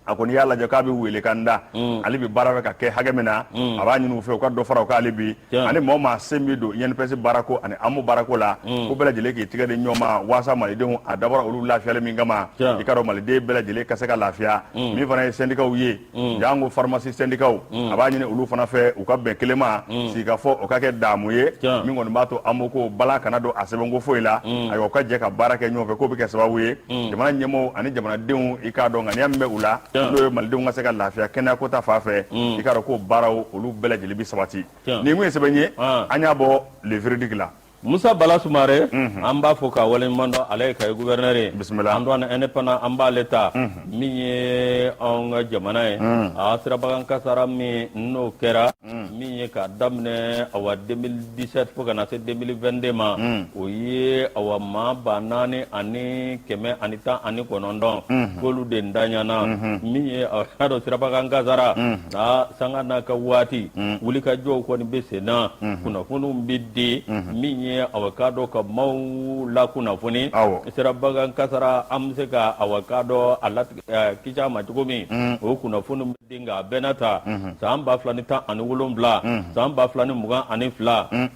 A kɔni y'a lajɛ k'a bɛ wele kan da, ale bi baara bɛ ka kɛ hakɛ min na, a b'a ɲini u fɛ u ka dɔ fara u kan hali bi, ani mɔgɔ maa sen bɛ don INPS baarako ani AMO baarako la, ko bɛɛ lajɛlen k'i tigɛ di ɲɔgɔn ma waasa malidenw, a dabɔra olu lafiyali min kama, i k'a dɔn maliden bɛɛ lajɛlen ka se ka lafiya. Min fana ye syndicats ye, jango pharmacie syndicats, a b'a ɲini olu fana fɛ u ka bɛn kelen ma, sigikafɔ o ka kɛ daamu ye min kɔni b'a to AMO ko balan kana don a sɛbɛnko foyi la. Ayiwa, u ka jɛ ka baara kɛ ɲɔgɔn fɛ, k'o bɛ kɛ sababu ye jamana ɲɛmɔgɔw ani jamanadenw, i k'a dɔn ŋaniya min bɛ u la, n'o ye malidenw ka se ka lafiya kɛnɛyako ta fan fɛ, i k'a dɔn k'o baaraw olu bɛɛ lajɛlen bɛ sabati. Nin kun ye sɛbɛn ye, an y'a bɔ Le Verdict la. Musa Bala Sumare, an b'a fo k'a waleɲuman dɔn, ale ye Kayi gouverneur ye. Bisimila. Antoine indépendant, an b'ale ta min ye anw ka jamana ye. A sirabakan kasara min n'o kɛra min ye k'a daminɛ awa 2017 fo ka na se 2022 ma, o ye awa maa 4119, k'olu de ntanyana. Min ye a y'a dɔn sirabakan kasara aa sanga n'a ka waati, wulikajɔw kɔni bɛ sen na, kunnafoniw bɛ di min ye awa k'a dɔn ka maaw lakunnafoni sirabakan kasara, an bɛ se ka awa k'a dɔn a latigɛ kisi a ma cogo min, o kunnafoni bɛ di. Nka a bɛɛ n'a ta, san 2017, san 2022,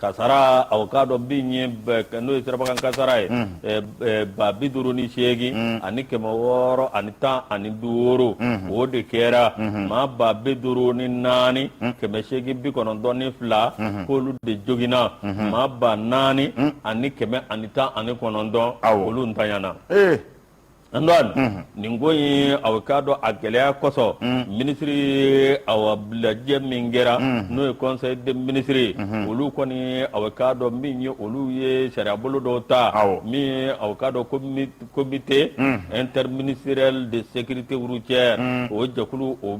kasara aw k'a dɔn min ye n'o ye sirabakan kasara ye, 58,615, o de kɛra. Maa 54,892, k'olu de joginna. Maa 4119, olu ntanyana. Antoine, nin ko in, aw k'a dɔn a gɛlɛya kosɔn, minisiri awa lajɛ min kɛra, n'o ye conseil des ministres ye, olu kɔni aw k'a dɔn min ye, olu ye sariyabolo dɔw ta min ye aw k'a dɔn comité interministériel de sécurité routière, o jɛkulu o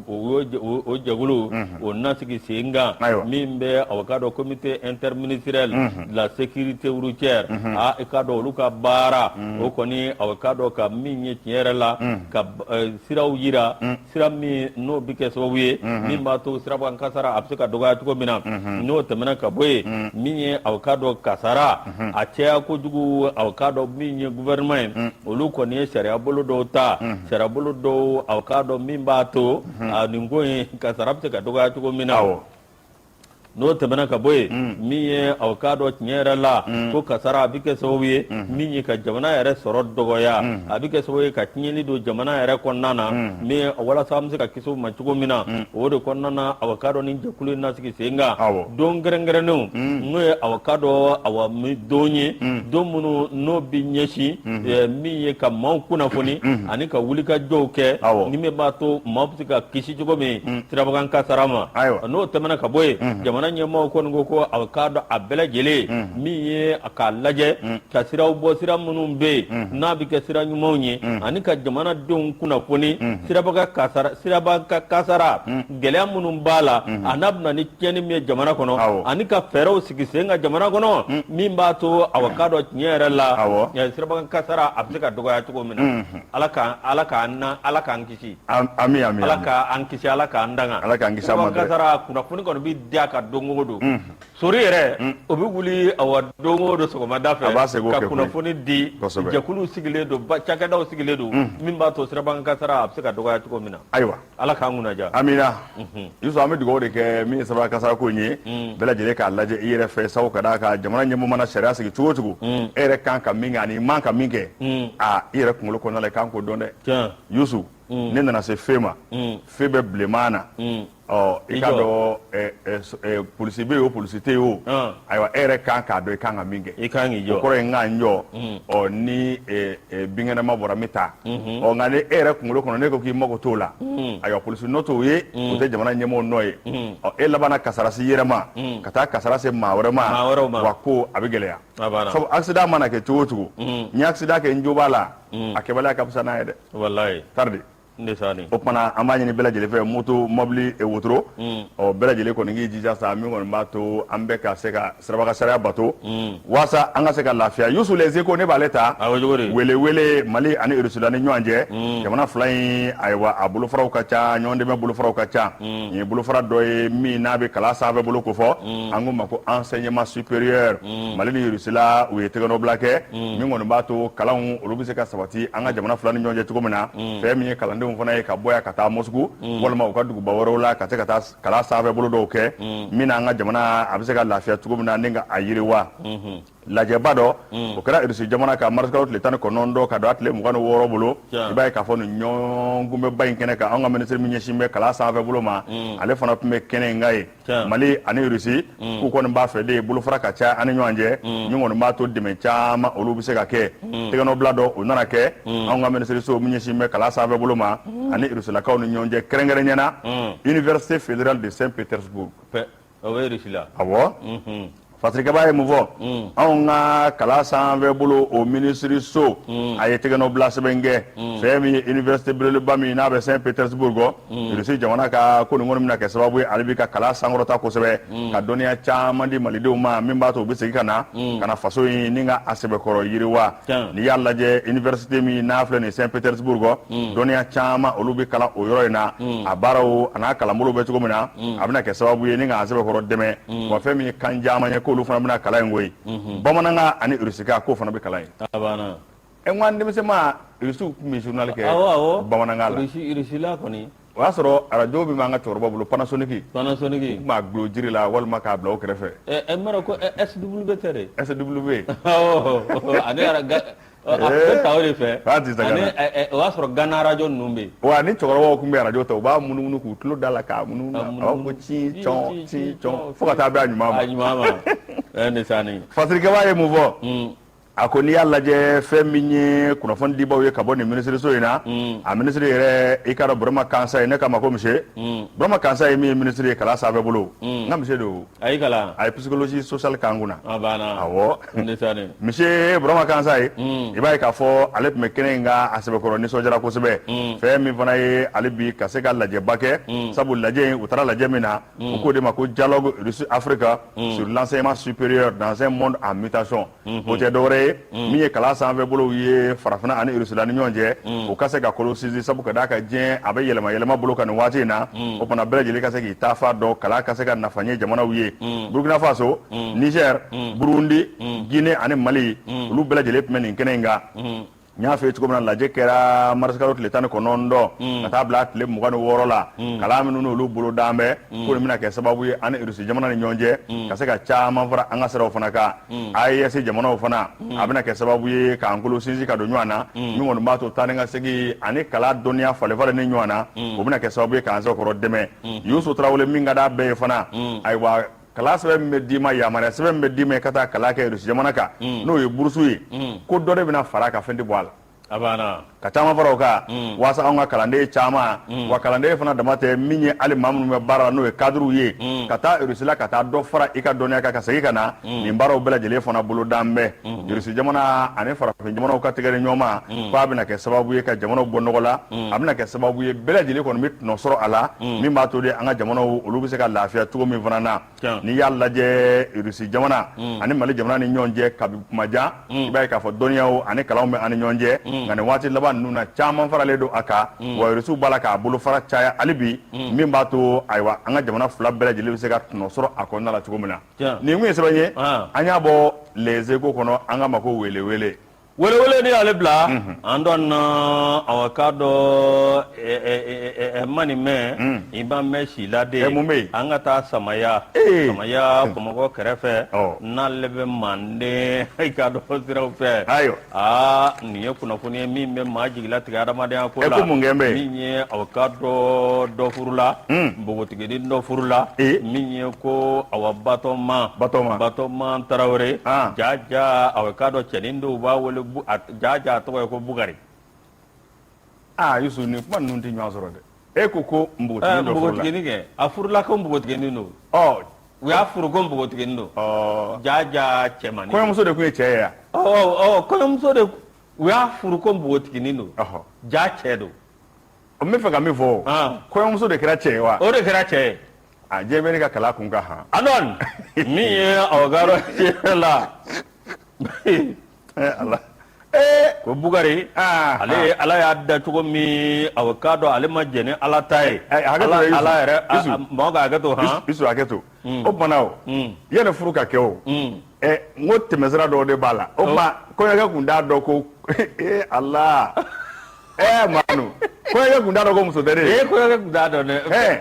jɛkulu o na sigi sen kan, min bɛ aw k'a dɔn comité interministériel de la sécurité routière. Aa, i k'a dɔn olu ka baara o kɔni, aw k'a dɔn ka min ye tiɲɛ yɛrɛ la, ka siraw yira, sira min n'o bɛ kɛ sababu ye min b'a to sirabakan kasara a bɛ se ka dɔgɔya cogo min na. N'o tɛmɛna ka bɔ yen, min ye aw k'a dɔn kasara a caya kojugu, aw k'a dɔn min ye gouvernement ye, olu kɔni ye sariya bolo dɔw ta, sariya bolo dɔw aw k'a dɔn min b'a to nin ko in kasara bɛ se ka dɔgɔya cogo min na. N'o tɛmɛna ka bɔ yen, min ye aw k'a dɔn tiɲɛ yɛrɛ la ko kasara a bɛ kɛ sababu ye min ye ka jamana yɛrɛ sɔrɔ dɔgɔya, a bɛ kɛ sababu ye ka tiɲɛni don jamana yɛrɛ kɔnɔna na, min walasa an bɛ se ka kisi o ma cogo min na. O de kɔnɔna na, aw k'a dɔn ni jɛkulu in na sigi sen kan don kɛrɛnkɛrɛnnenw, n'o ye aw k'a dɔn awa don ye, don minnu n'o bɛ ɲɛsin min ye ka maaw kunnafoni ani ka wulikajɔw kɛ ni min b'a to maaw bɛ se ka kisi cogo min sirabakan kasara ma. N'o tɛmɛna ka bɔ yen, jamana ɲɛmaaw kɔni ko ko a k'a dɔn a bɛɛ lajɛlen min ye k'a lajɛ ka siraw bɔ, sira minnu bɛ yen n'a bɛ kɛ sira ɲumanw ye, ani ka jamanadenw kunnafoni sirabakan kasara gɛlɛya minnu b'a la, a n'a bɛ na ni tiɲɛni min ye jamana kɔnɔ, ani ka fɛɛrɛw sigi sen kan jamana kɔnɔ min b'a to a k'a dɔn tiɲɛ yɛrɛ la sirabakan kasara a bɛ se ka dɔgɔya cogo min na. Ala k'an kisi. Ami, ami. Ala k'an kisi, Ala k'an danga. Ala k'an kisi a ma. Kasara kunnafoni kɔni bɛ di a ka don o don. Sori yɛrɛ o bɛ wuli awa don o don sɔgɔmada fɛ A b'a seko ka kɛ koyi. kunnafoni di. Kosɛbɛ. Jɛkuluw sigilen don, cakɛdaw sigilen don min b'a to sirabakan kasara a bɛ se ka dɔgɔya cogo min na. Ayiwa. Ala k'an kunnaja. Amina. Yusu, an bɛ dugawu de kɛ min ye siraba kasara ko in ye, bɛɛ lajɛlen k'a lajɛ i yɛrɛ fɛ, sabu ka d'a kan jamana ɲɛmɔgɔ mana sariya sigi cogo o cogo, e yɛrɛ kan ka min kɛ ani i man ka min kɛ, aa, i yɛrɛ kunkolo kɔnɔna la, i kan k'o dɔn dɛ. Yusu, ne nana se feu ma, feu bɛ bilenman na. Ɔ, i k'a dɔn polisi bɛ yen o, polisi tɛ yen o, ayiwa, e yɛrɛ kan k'a dɔn i kan ka min kɛ. I kan k'i jɔ. O kɔrɔ ye n ka n jɔ. Ɔ, ni binkɛnɛma bɔra, n bɛ taa. Ɔ, nka ni e yɛrɛ kunkolo kɔnɔ, ne ko k'i mago t'o la, ayiwa, polisi nɔ t'o ye, o tɛ jamana ɲɛmɔgɔw nɔ ye. Ɔ, e labanna kasara se i yɛrɛ ma ka taa kasara se maa wɛrɛ ma, wa ko a bɛ gɛlɛya, sabu accident mana kɛ cogo o cogo, n ye accident kɛ, n jo b'a la, a kɛbaliya ka fisa n'a ye dɛ. Walayi. Taridi. O tuma an b'a ɲini bɛɛ lajɛlen fɛ, moto, mɔbili, wotoro, ɔ, bɛɛ lajɛlen kɔni k'i jija sa, min kɔni b'a to an bɛɛ ka se ka siraba sariya bato walasa an ka se ka lafiya. Yusu, Les Échos, ne b'ale ta. Wele wele Mali ani Irusila ni ɲɔgɔn cɛ, jamana fila in, ayiwa, a bolofaraw ka ca, ɲɔgɔndɛmɛ bolofaraw ka ca. Nin ye bolofara dɔ ye min n'a bɛ kalan sanfɛ bolo ko fɔ, an k'o ma ko enseignement supérieur. Mali ni Irusila, u ye tɛgɛnɔbila kɛ min kɔni b'a to kalanw olu bɛ se ka sabati an ka jamana fila ni ɲɔgɔn cɛ cogo min na. Fɛn min ye kalandenw fana ye ka bɔ yan ka taa Moscou walima u ka duguba wɛrɛw la ka se ka taa kalan sanfɛ bolo dɔw kɛ, min na an ka jamana a bɛ se ka lafiya cogo min na ni ka a yiriwa. Lajɛba dɔ o kɛra Irisi jamana kan marisikalo tile 19 ka don a tile 26 bolo. I b'a ye k'a fɔ nin ɲɔgɔnkunbɛnba in kɛnɛ kan, anw ka minisiri min ɲɛsin bɛ kalan sanfɛ bolo ma, ale fana tun bɛ kɛnɛ in kan yen. Mali ani Irisi k'u kɔni b'a fɛ de bolofara ka ca an ni ɲɔgɔn cɛ, min kɔni b'a to dɛmɛ caman olu bɛ se ka kɛ. Tɛgɛnɔbila dɔ o nana kɛ anw ka minisiriso min ɲɛsin bɛ kalan sanfɛ bolo ma ani Irisilakaw ni ɲɔgɔn cɛ, kɛrɛnkɛrɛnya na Université fédérale de Saint-Pétersbourg. O bɛ Irisi la. Awɔ. Fasirikɛba ye mun fɔ? Anw ka kalan sanfɛ bolo o minisiriso, a ye tɛgɛnɔbila sɛbɛn kɛ fɛn min ye université belebeleba min n'a bɛ Saint-Pétersbourg, Irisi jamana ka ko nin kɔni bɛna kɛ sababu ye ale bi ka kalan sankɔrɔta kosɛbɛ, ka dɔnniya caman di malidenw ma, min b'a to u bɛ segin ka na ka na faso in ni ka a sɛbɛkɔrɔ yiriwa. N'i y'a lajɛ, université min n'a filɛ nin Saint-Pétersbourg, dɔnniya caman olu bɛ kalan o yɔrɔ in na. A baaraw a n'a kalanbolo bɛ cogo min na, a bɛna kɛ sababu ye ni k'an sɛbɛkɔrɔ dɛmɛ. Wa fɛn min ye kan caman ye k'olu fana bɛna kalan yen koyi, bamanankan ani irisikan, k'o fana bɛ kalan yen. Ɛ, n ko an denmisɛnma, irisiw tun bɛ journal kɛ bamanankan la. Irisila kɔni. O y'a sɔrɔ arajo min b'an ka cɛkɔrɔba bolo, Panasonic. Panasonic. U tun b'a dulon jiri la walima k'a bila o kɛrɛfɛ. Ɛ, n b'a dɔn ko SW tɛ dɛ. SW. Awɔ, ani a bɛ ta o de fɛ. Ani o y'a sɔrɔ Gana arajo ninnu bɛ yen. Wa ni cɛkɔrɔbaw tun bɛ arajo ta, u b'a munumunu k'u tulo da la k'a munumunu, a b'a fɔ ko ci cɔn ci cɔn fo ka taa bɛn a ɲuman ma. A ɲuman ma, ɛ ni sani. Fasirikɛba ye mun fɔ? A ko n'i y'a lajɛ, fɛn min ye kunnafoni dibaw ye ka bɔ nin minisiriso in na, a minisiri yɛrɛ, i k'a dɔn, Burama Kansaye, ne k'a ma ko monsieur Burama Kansaye, min ye minisiri ye kalan sanfɛ bolo. N ka monsieur don. A y'i kalan. A ye psychologie sociale k'an kunna. A banna. Awɔ, monsieur Burama Kansaye, i b'a ye k'a fɔ ale tun bɛ kɛnɛ in kan, a sɛbɛkɔrɔ nisɔndiyara kosɛbɛ. Fɛn min fana ye ale bi ka se ka lajɛba kɛ, sabu lajɛ in, u taara lajɛ min na, u k'o de ma ko dialogue Russie Afrique sur l'enseignement supérieur dans un monde en mutation. O tɛ dɔwɛrɛ ye, min ye kalan sanfɛ bolow ye farafinna ani irusila ni ɲɔgɔn cɛ, o ka se ka kolo sinsin, sabu ka d'a kan diɲɛ a bɛ yɛlɛma yɛlɛma bolo kan nin waati in na. O fana bɛɛ lajɛlen ka se k'i taafa dɔn, kalan ka se ka nafa ɲɛ jamanaw ye. Burkina Faso, Niger, Burundi, Guinée ani Mali, olu bɛɛ lajɛlen tun bɛ nin kɛnɛ in kan. N y'a f'i ye cogo min na, lajɛ kɛra marisikalo tile 19 ka taa bila tile 26 la. Kalan minnu n'olu bolo dan bɛ, ko nin bɛna kɛ sababu ye an ni Irisi jamana ni ɲɔgɔn cɛ ka se ka caman fara an ka siraw fana kan. AES jamanaw fana, a bɛna kɛ sababu ye k'an kolo sinsin ka don ɲɔgɔn na, min kɔni b'a to taa ni ka segin ani kalan dɔnniya falen falen ni ɲɔgɔn na, o bɛna kɛ sababu ye k'an sɛbɛkɔrɔ dɛmɛ. Yusu Tarawele, min ka d'a bɛɛ ye fana, ayiwa, kalan sɛbɛn min bɛ d'i ma, yamaruya sɛbɛn min bɛ d'i ma i ka taa kalan kɛ Irisi jamana kan, n'o ye burusu ye, ko dɔ de bɛna fara a kan, fɛn tɛ bɔ a la. A banna. Ka caman fara o kan, waasa anw ka kalanden caman, wa kalanden fana dama tɛ, min ye hali maa minnu bɛ baara la, n'o ye kadiriw ye, ka taa Irisi la ka taa dɔ fara i ka dɔnniya kan ka segin ka na, nin baaraw bɛɛ lajɛlen fana bolodan bɛ. Irisi jamana ani farafin jamanaw ka tɛgɛ di ɲɔgɔn ma, k'a bɛna kɛ sababu ye ka jamanaw bɔ nɔgɔ la, a bɛna kɛ sababu ye bɛɛ lajɛlen kɔni bɛ tɔnɔ sɔrɔ a la, min b'a to de an ka jamanaw olu bɛ se ka lafiya cogo min fana na. N'i y'a lajɛ, Irisi jamana ani Mali jamana ni ɲɔgɔn cɛ, kabi kuma jan, i b'a ye k'a fɔ dɔnniyaw ani kalanw bɛ an ni ɲɔgɔn cɛ. Nka nin waati laban ninnu na, caman faralen don a kan, wa Irisiw b'a la k'a bolofara caya hali bi, min b'a to ayiwa an ka jamana fila bɛɛ lajɛlen bɛ se ka tɔnɔ sɔrɔ a kɔnɔna la cogo min na. Nin kun ye sɛbɛn ye, an y'a bɔ Les Échos kɔnɔ, an k'a ma ko Welewele. Welewele ni y'ale bila an dɔn na, awa k'a dɔn ma nin mɛn, i b'a mɛn si la de. Mun bɛ yen? An ka taa Samaya, Samaya Bamakɔ kɛrɛfɛ, n'ale bɛ Manden, i k'a dɔn siraw fɛ. Ayiwa. Aa, nin ye kunnafoni ye min bɛ maa jigilatigɛ adamadenya ko la. Ko mun kɛ bɛ yen? Min ye awa k'a dɔn dɔ furula, npogotiginin dɔ furula, min ye ko awa Batɔma, Batɔma, Batɔma Tarawele. Ja ja, awa k'a dɔn cɛnin dɔw b'a wele ja ja, a tɔgɔ ye ko Bukari. Aa Yusu, nin kuma ninnu tɛ ɲɔgɔn sɔrɔ dɛ. E ko ko npogotiginin dɔ furula. Npogotiginin kɛ, a furula ko npogotiginin don. U y'a furu ko npogotiginin don. Ja ja cɛmannin. Kɔɲɔmuso de tun ye cɛ ye yan. Ɔ, kɔɲɔmuso de, u y'a furu ko npogotiginin don. Ja cɛ don. N bɛ fɛ ka min fɔ, kɔɲɔmuso de kɛra cɛ ye wa? O de kɛra cɛ ye. A diɲɛ bɛ ne ka kalan kun kan han. Anɔn min ye aw ka tiɲɛ la. Ala. Ko Bukari, ale ye Ala y'a da cogo min, aw k'a dɔn ale ma jɛn ni Ala ta ye. Ala yɛrɛ mɔgɔ ka hakɛ to han. Isu, hakɛ to. O tuma o, yanni furu ka kɛ o, n ko tɛmɛsira dɔw de b'a la. O tuma kɔɲɔkɛ kun t'a dɔn ko ee Ala Manu, kɔɲɔkɛ kun t'a dɔn ko muso tɛ ne ye. Ee, kɔɲɔkɛ kun t'a dɔn dɛ.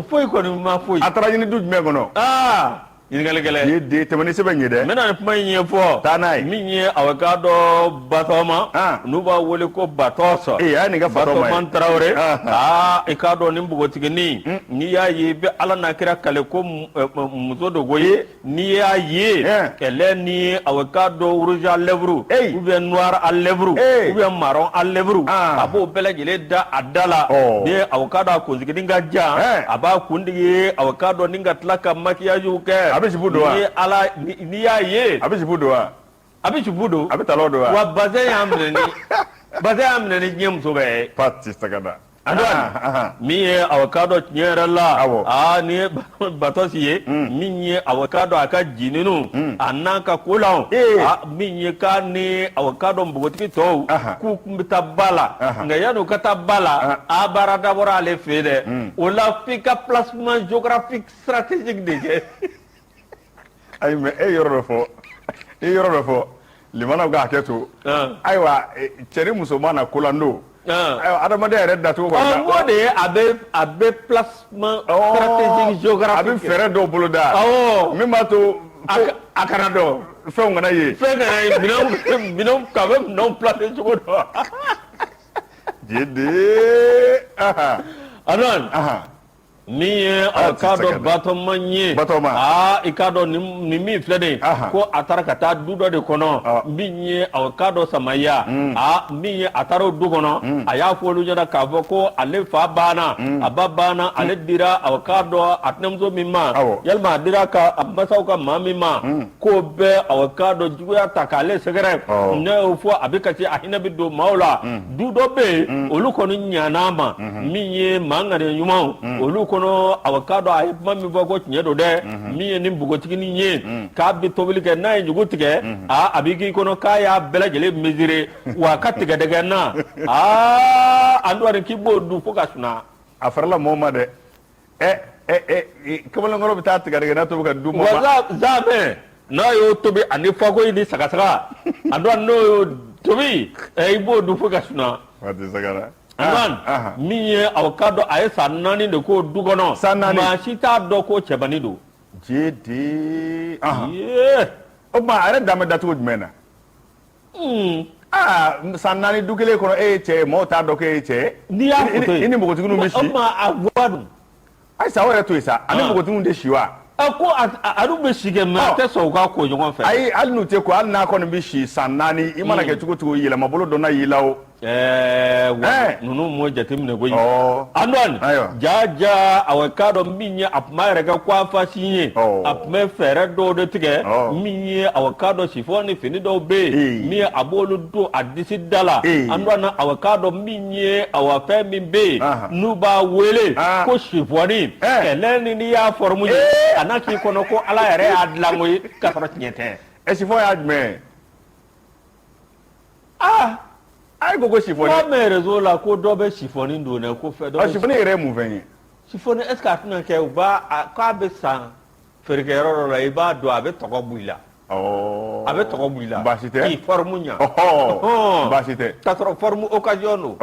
Foyi kɔni ma foyi. A taara ɲini du jumɛn kɔnɔ? Aa, ɲininkali gɛlɛn. Nin ye den tɛmɛ ni sɛbɛn ye dɛ. N bɛna nin kuma in ɲɛfɔ. Taa n'a ye. Min ye aw k'a dɔn Batɔma, n'u b'a wele ko Batɔsɔ. Ee, a ye nin kɛ Fatɔma ye. Batɔma Tarawele. Aa, i k'a dɔn nin npogotiginin, n'i y'a ye i bɛ Ala n'a kira kale ko muso don koyi. N'i y'a ye kɛlɛ ni aw k'a dɔn rouge à lèvres ou bien noir à lèvres ou bien marron à lèvres, a b'o bɛɛ lajɛlen da a da la. Ni aw k'a dɔn a kunsiginin ka jan, a b'a kuntigi aw k'a dɔn ni ka tila ka maquillage kɛ. A bɛ jupe don wa? Ni Ala, n'i y'a ye. A bɛ jupe don wa? A bɛ jupe don. A bɛ talon don wa? Wa bazɛn y'a minɛ ni bazɛn y'a minɛ ni diɲɛ muso bɛɛ ye. Pati sagada. Min ye aw k'a dɔn tiɲɛ yɛrɛ la, aa, ni ye Batɔsi ye, min ye aw k'a dɔn a ka jininu a n'a ka kolanw, min ye k'a ni aw k'a dɔn npogotigi tɔw k'u tun bɛ taa ba la, nka yanni u ka taa ba la, a baara dabɔra ale fɛ yen dɛ. O la f'i ka placement géographique stratégique de kɛ. Ayi, mais e yɔrɔ dɔ fɔ, e yɔrɔ dɔ fɔ, limanaw ka hakɛ to. Ayiwa, cɛ ni muso ma na kolan don. Ayiwa, adamadenya yɛrɛ dacogo kɔni na. O de ye a bɛ placement stratégique géographique. A bɛ fɛɛrɛ dɔw boloda. Min b'a to. A kana dɔn. Fɛnw kana ye. Fɛn kana ye, minɛnw minɛnw ka bɛ minɛnw placer cogo dɔn. Jede. Adɔn. Min ye a k'a dɔn Batɔma ye. Batɔma. Aa, i k'a dɔn nin min filɛ nin ye, ko a taara ka taa du dɔ de kɔnɔ, min ye a k'a dɔn Samaya. Aa, min ye a taara o du kɔnɔ, a y'a fɔ olu ɲɛna k'a fɔ ko ale fa banna, a ba banna, ale dira a k'a dɔn a tɛnɛmuso min ma, yalima a dira ka a masaw ka maa min ma, k'o bɛ a k'a dɔn juguya ta k'ale sɛgɛrɛ. Ne y'o fɔ, a bɛ kasi, a hinɛ bɛ don maaw la. Du dɔ bɛ yen, olu kɔni ɲan'a ma, min ye maa ŋaniya ɲumanw olu kɔnɔ, a k'a dɔn a ye kuma min fɔ ko tiɲɛ don dɛ. Min ye nin npogotiginin ye, k'a bɛ tobili kɛ, n'a ye ɲugu tigɛ, aa, a bɛ k'i kɔnɔ k'a y'a bɛɛ lajɛlen mesurer, wa a ka tigɛdɛgɛ na, aa, an dɔɔnin k'i b'o dun fo ka sunaa. A farala mɔgɔ ma dɛ. Ɛ ɛ ɛ, kamalenkɔrɔ bɛ taa tigɛdɛgɛ na tobi ka du mɔgɔ ma. Wa zaamɛ, n'a y'o tobi ani fakoyi ni sagasaga, a dɔn n'o y'o tobi, i b'o dun fo ka sunaa. Waati sagara. Aman, min ye aw k'a dɔn a ye san 4 de k'o du kɔnɔ. San 4. Maa si t'a dɔn ko cɛbani don. Jede. O tuma a yɛrɛ dan bɛ dacogo jumɛn na? Aa, san 4 du kelen kɔnɔ, e ye cɛ ye, mɔgɔw t'a dɔn k'e ye cɛ ye. N'i y'a foto ye. I ni npogotigininw bɛ si. O tuma a voix dun. Ayisa, o yɛrɛ to yen sa, ani npogotigininw tɛ si wa? A ko a dun bɛ si kɛ, mais a tɛ sɔn u ka ko ɲɔgɔn fɛ. Ayi, hali n'u tɛ ko, hali n'a kɔni bɛ si san 4, i mana kɛ cogo cogo, yɛlɛmabolo dɔ na y'i la o. Ɛɛ, wa ninnu m'o jateminɛ koyi. Antoine, ja ja, a k'a dɔn min ye a tun b'a yɛrɛ kɛ coiffage ye, a tun bɛ fɛɛrɛ dɔw de tigɛ, min ye a k'a dɔn chiffon ni fini dɔw bɛ yen, min ye a b'olu don a disi da la. Antoine, a k'a dɔn min ye awa fɛn min bɛ yen n'u b'a wele ko chiffon, kɛlɛ ni n'i y'a forme ye, a n'a k'i kɔnɔ ko Ala yɛrɛ y'a dilan koyi, k'a sɔrɔ tiɲɛ tɛ. Ɛ, chiffon y'a jumɛn ye? Aa. A ko ko sifɔni. N b'a mɛn réseau la ko dɔ bɛ sifɔni don dɛ, ko fɛn dɔ. Sifɔni yɛrɛ ye mun fɛn ye? Sifɔni, est ce que a tɛna kɛ u b'a k'a bɛ san feerekɛyɔrɔ dɔ la, i b'a don, a bɛ tɔgɔ bɔ i la. A bɛ tɔgɔ bɔ i la. Baasi tɛ. K'i forme ɲa. Baasi tɛ. K'a sɔrɔ forme occasion don.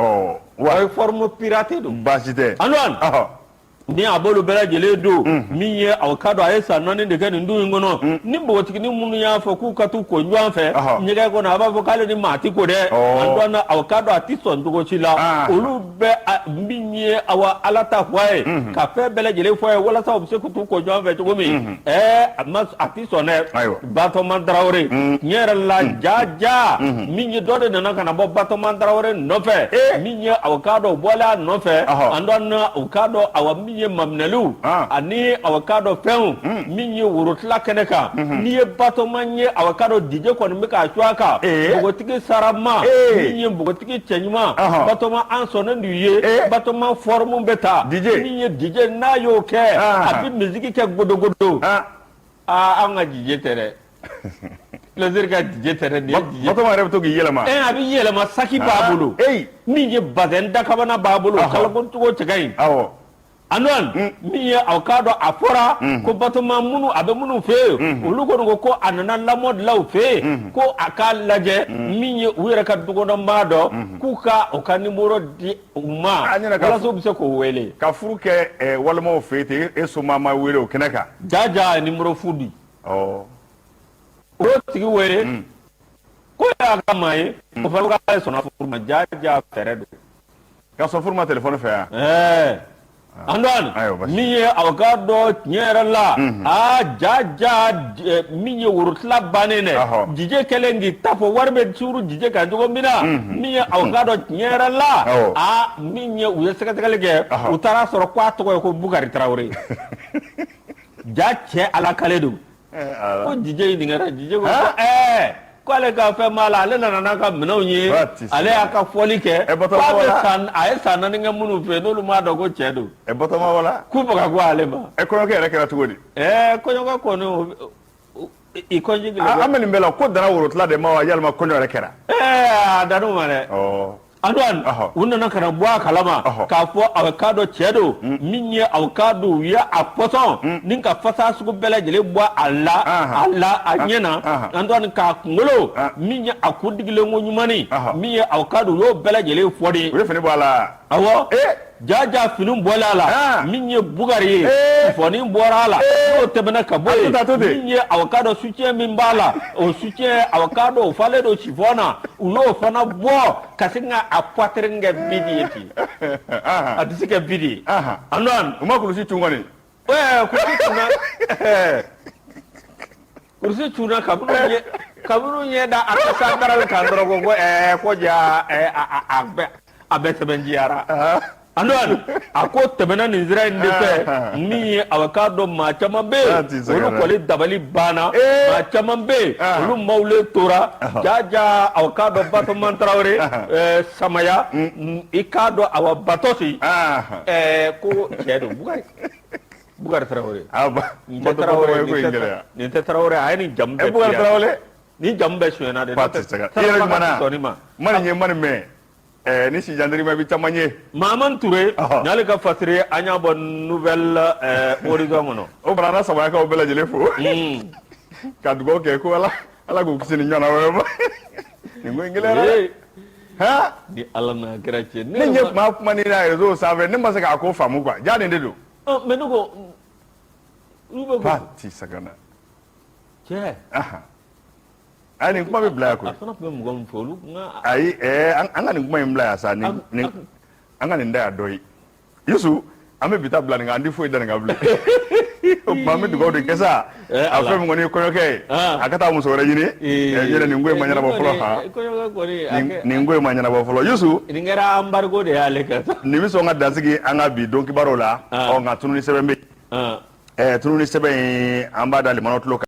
Wa o ye forme pirate don. Baasi tɛ. Antoine. Ni a b'olu bɛɛ lajɛlen don min ye, aw k'a dɔn a ye san 4 de kɛ nin du in kɔnɔ. Ni npogotiginin minnu y'a fɔ k'u ka t'u ko ɲɔgɔn fɛ ɲɛgɛn kɔnɔ, a b'a fɔ k'ale ni maa ti ko dɛ. Antoine, aw k'a dɔn a ti sɔn cogo si la. Olu bɛ min ye, awa, ala ta fɔ a ye ka fɛn bɛɛ lajɛlen fɔ a ye walasa u bɛ se ka t'u ko ɲɔgɔn fɛ cogo min. Ɛɛ, a ti sɔn dɛ. Batɔman Tarawele, tiɲɛ yɛrɛ la, ja ja, min ye, dɔ de nana ka na bɔ Batɔman Tarawele nɔfɛ. Min ye, aw k'a dɔn u bɔlen a nɔfɛ, Antoine, u k'a dɔn, awa, min ye maminɛliw ani, aw k'a dɔn, fɛnw min ye worotila kɛnɛ kan. N'i ye Batɔman ye, aw k'a dɔn DJ kɔni bɛ k'a cu a kan. Npogotigi sarama, min ye npogotigi cɛɲuman, Batɔman, an sɔnnen d'u ye. Batɔman forme bɛ ta. DJ. Min ye DJ, n'a y'o kɛ, a bɛ musique kɛ godogodo. Aa, an ka DJ tɛ dɛ, Plaisir ka DJ tɛ dɛ, nin ye DJ. Batɔman yɛrɛ bɛ to k'i yɛlɛma. A bɛ yɛlɛma, saki b'a bolo. Min ye bazɛn dakabana b'a bolo, kalakocogo cɛ ka ɲi. Antoine, min ye, aw k'a dɔn a fɔra ko Batɔman minnu a bɛ minnu fɛ yen, olu kɔni ko ko a nana lamɔ dilan u fɛ yen, ko a k'a lajɛ min ye, u yɛrɛ ka dukɔnɔmaa dɔ, k'u ka u ka numéro di u ma walasa u bɛ se k'o wele. Ka furu kɛ walimaw fɛ yen ten, e somaa ma wele o kɛnɛ kan. Ja ja, a ye numéro fu di. O y'o tigi wele ko y'a ka maa ye, o fana ko k'ale sɔnna furu ma. Ja ja, fɛɛrɛ don. Ka sɔn furu ma téléphone fɛ yan. Ɛɛ, Antoine, min ye, aw k'a dɔn tiɲɛ yɛrɛ la, aa, ja ja, min ye worotila bannen dɛ, DJ kɛlen k'i ta fɔ, wari bɛ suuru DJ kan cogo min na. Min ye, aw k'a dɔn tiɲɛ yɛrɛ la, aa, min ye, u ye sɛgɛsɛgɛli kɛ, u taara sɔrɔ k'a tɔgɔ ye ko Bukari Tarawele. Ja cɛ ala kale don ko DJ ɲininkara. DJ ko ɛɛ, k'ale ka fɛn b'a la, ale nana n'a ka minɛnw ye, ale y'a ka fɔli kɛ, k'a bɛ san, a ye san 4 kɛ minnu fɛ yen, n'olu m'a dɔn ko cɛ don. Batɔma wala. K'u bɛ ka go ale ma. Kɔɲɔkɛ yɛrɛ kɛra cogo di? Kɔɲɔkɛ kɔni, i kɔɲɔ. An bɛ nin bɛɛ la, ko danna worotila de ma wa, yalima kɔɲɔ yɛrɛ kɛra? A dann'o ma dɛ. Antoine, u nana ka na bɔ a kalama k'a fɔ aw k'a dɔn cɛ don. Min ye, aw k'a dɔn u ye a pɔsɔn ni ka fasa sugu bɛɛ lajɛlen bɔ a la, a la a ɲɛ na. Antoine, k'a kunkolo, min ye a kun digilen ko ɲumanni, min ye, aw k'a dɔn u y'o bɛɛ lajɛlen fɔ de. U ye fini bɔ a la. Awɔ. Ja ja, fini bɔlen a la. Min ye Bukari ye, fɔni bɔra a la. N'o tɛmɛna ka bɔ yen, min ye, aw k'a dɔn soutien min b'a la, o soutien, aw k'a dɔn o falen don chiffon na, u y'o fana bɔ ka sin ka a poitrine kɛ vide ye ten, a tɛ se kɛ vide ye. Antoine. U ma kulusi cun kɔni? Ɛɛ, kulusi cunna, kulusi cunna kabini ɲɛ da a ka sandarali kan dɔrɔn, ko ɛɛ, ko ja, ɛɛ, a bɛɛ sɛbɛntiyara. Antoine, a ko tɛmɛna nin sira in de fɛ. Min ye, a k'a dɔn maa caman bɛ yen, olu kɔni dabali banna. Maa caman bɛ yen, olu mawulen tora. Ja ja, aw k'a dɔn Batɔman Tarawele Samaya, i k'a dɔn, awa, Batɔsi, ko cɛ don, Bukari, Bukari Tarawele. Nin tɛ Tarawele, nin tɛ Tarawele, a ye nin jamu bɛɛ. Bukari Tarawele. Nin jamu bɛɛ sonyɛna de. I yɛrɛ jumɛn na ma nin ye, ma nin mɛn ni sijan ma, i bɛ caman ye. Mahamani Ture n'ale ka fasiri, an y'a bɔ Nouvel Horizon kɔnɔ. O fana, an Samayakaw bɛɛ lajɛlen fo ka dugawu kɛ ko ala ala k'u kisi nin ɲɔgɔnna wɛrɛ ma. Nin ko in gɛlɛyara dɛ. Han. Ni ala n'a kɛra cɛ. Ne ɲɛ kuma kuma ni na réseau sanfɛ, ne ma se k'a ko faamu quoi. Ja, nin de don. Mais ne ko olu bɛ ko. Pati sagana. Cɛ. Ayi, nin kuma bɛ bila yan koyi. A fana tun bɛ mɔgɔ min fɛ, olu kun ka. Ayi, an ka nin kuma in bila yan sa, nin an ka nin da yan dɔ ye. Yusu, an bɛ bi ta bila nin kan, an tɛ foyi da nin kan bilen. O tuma an bɛ dugawu de kɛ sa. A fɛn min kɔni ye kɔɲɔkɛ ye, a ka taa muso wɛrɛ ɲini. Yɛrɛ, nin ko in ma ɲɛnabɔ fɔlɔ han. Nin ko in ma ɲɛnabɔ fɔlɔ, Yusu. Nin kɛra embargo de y'ale kan. Nin bɛ sɔn ka dansigi an ka bi don kibaruw la. Ɔ, nka tununi sɛbɛn bɛ yen. Tununi sɛbɛn in, an b'a da limanaw tulo kan.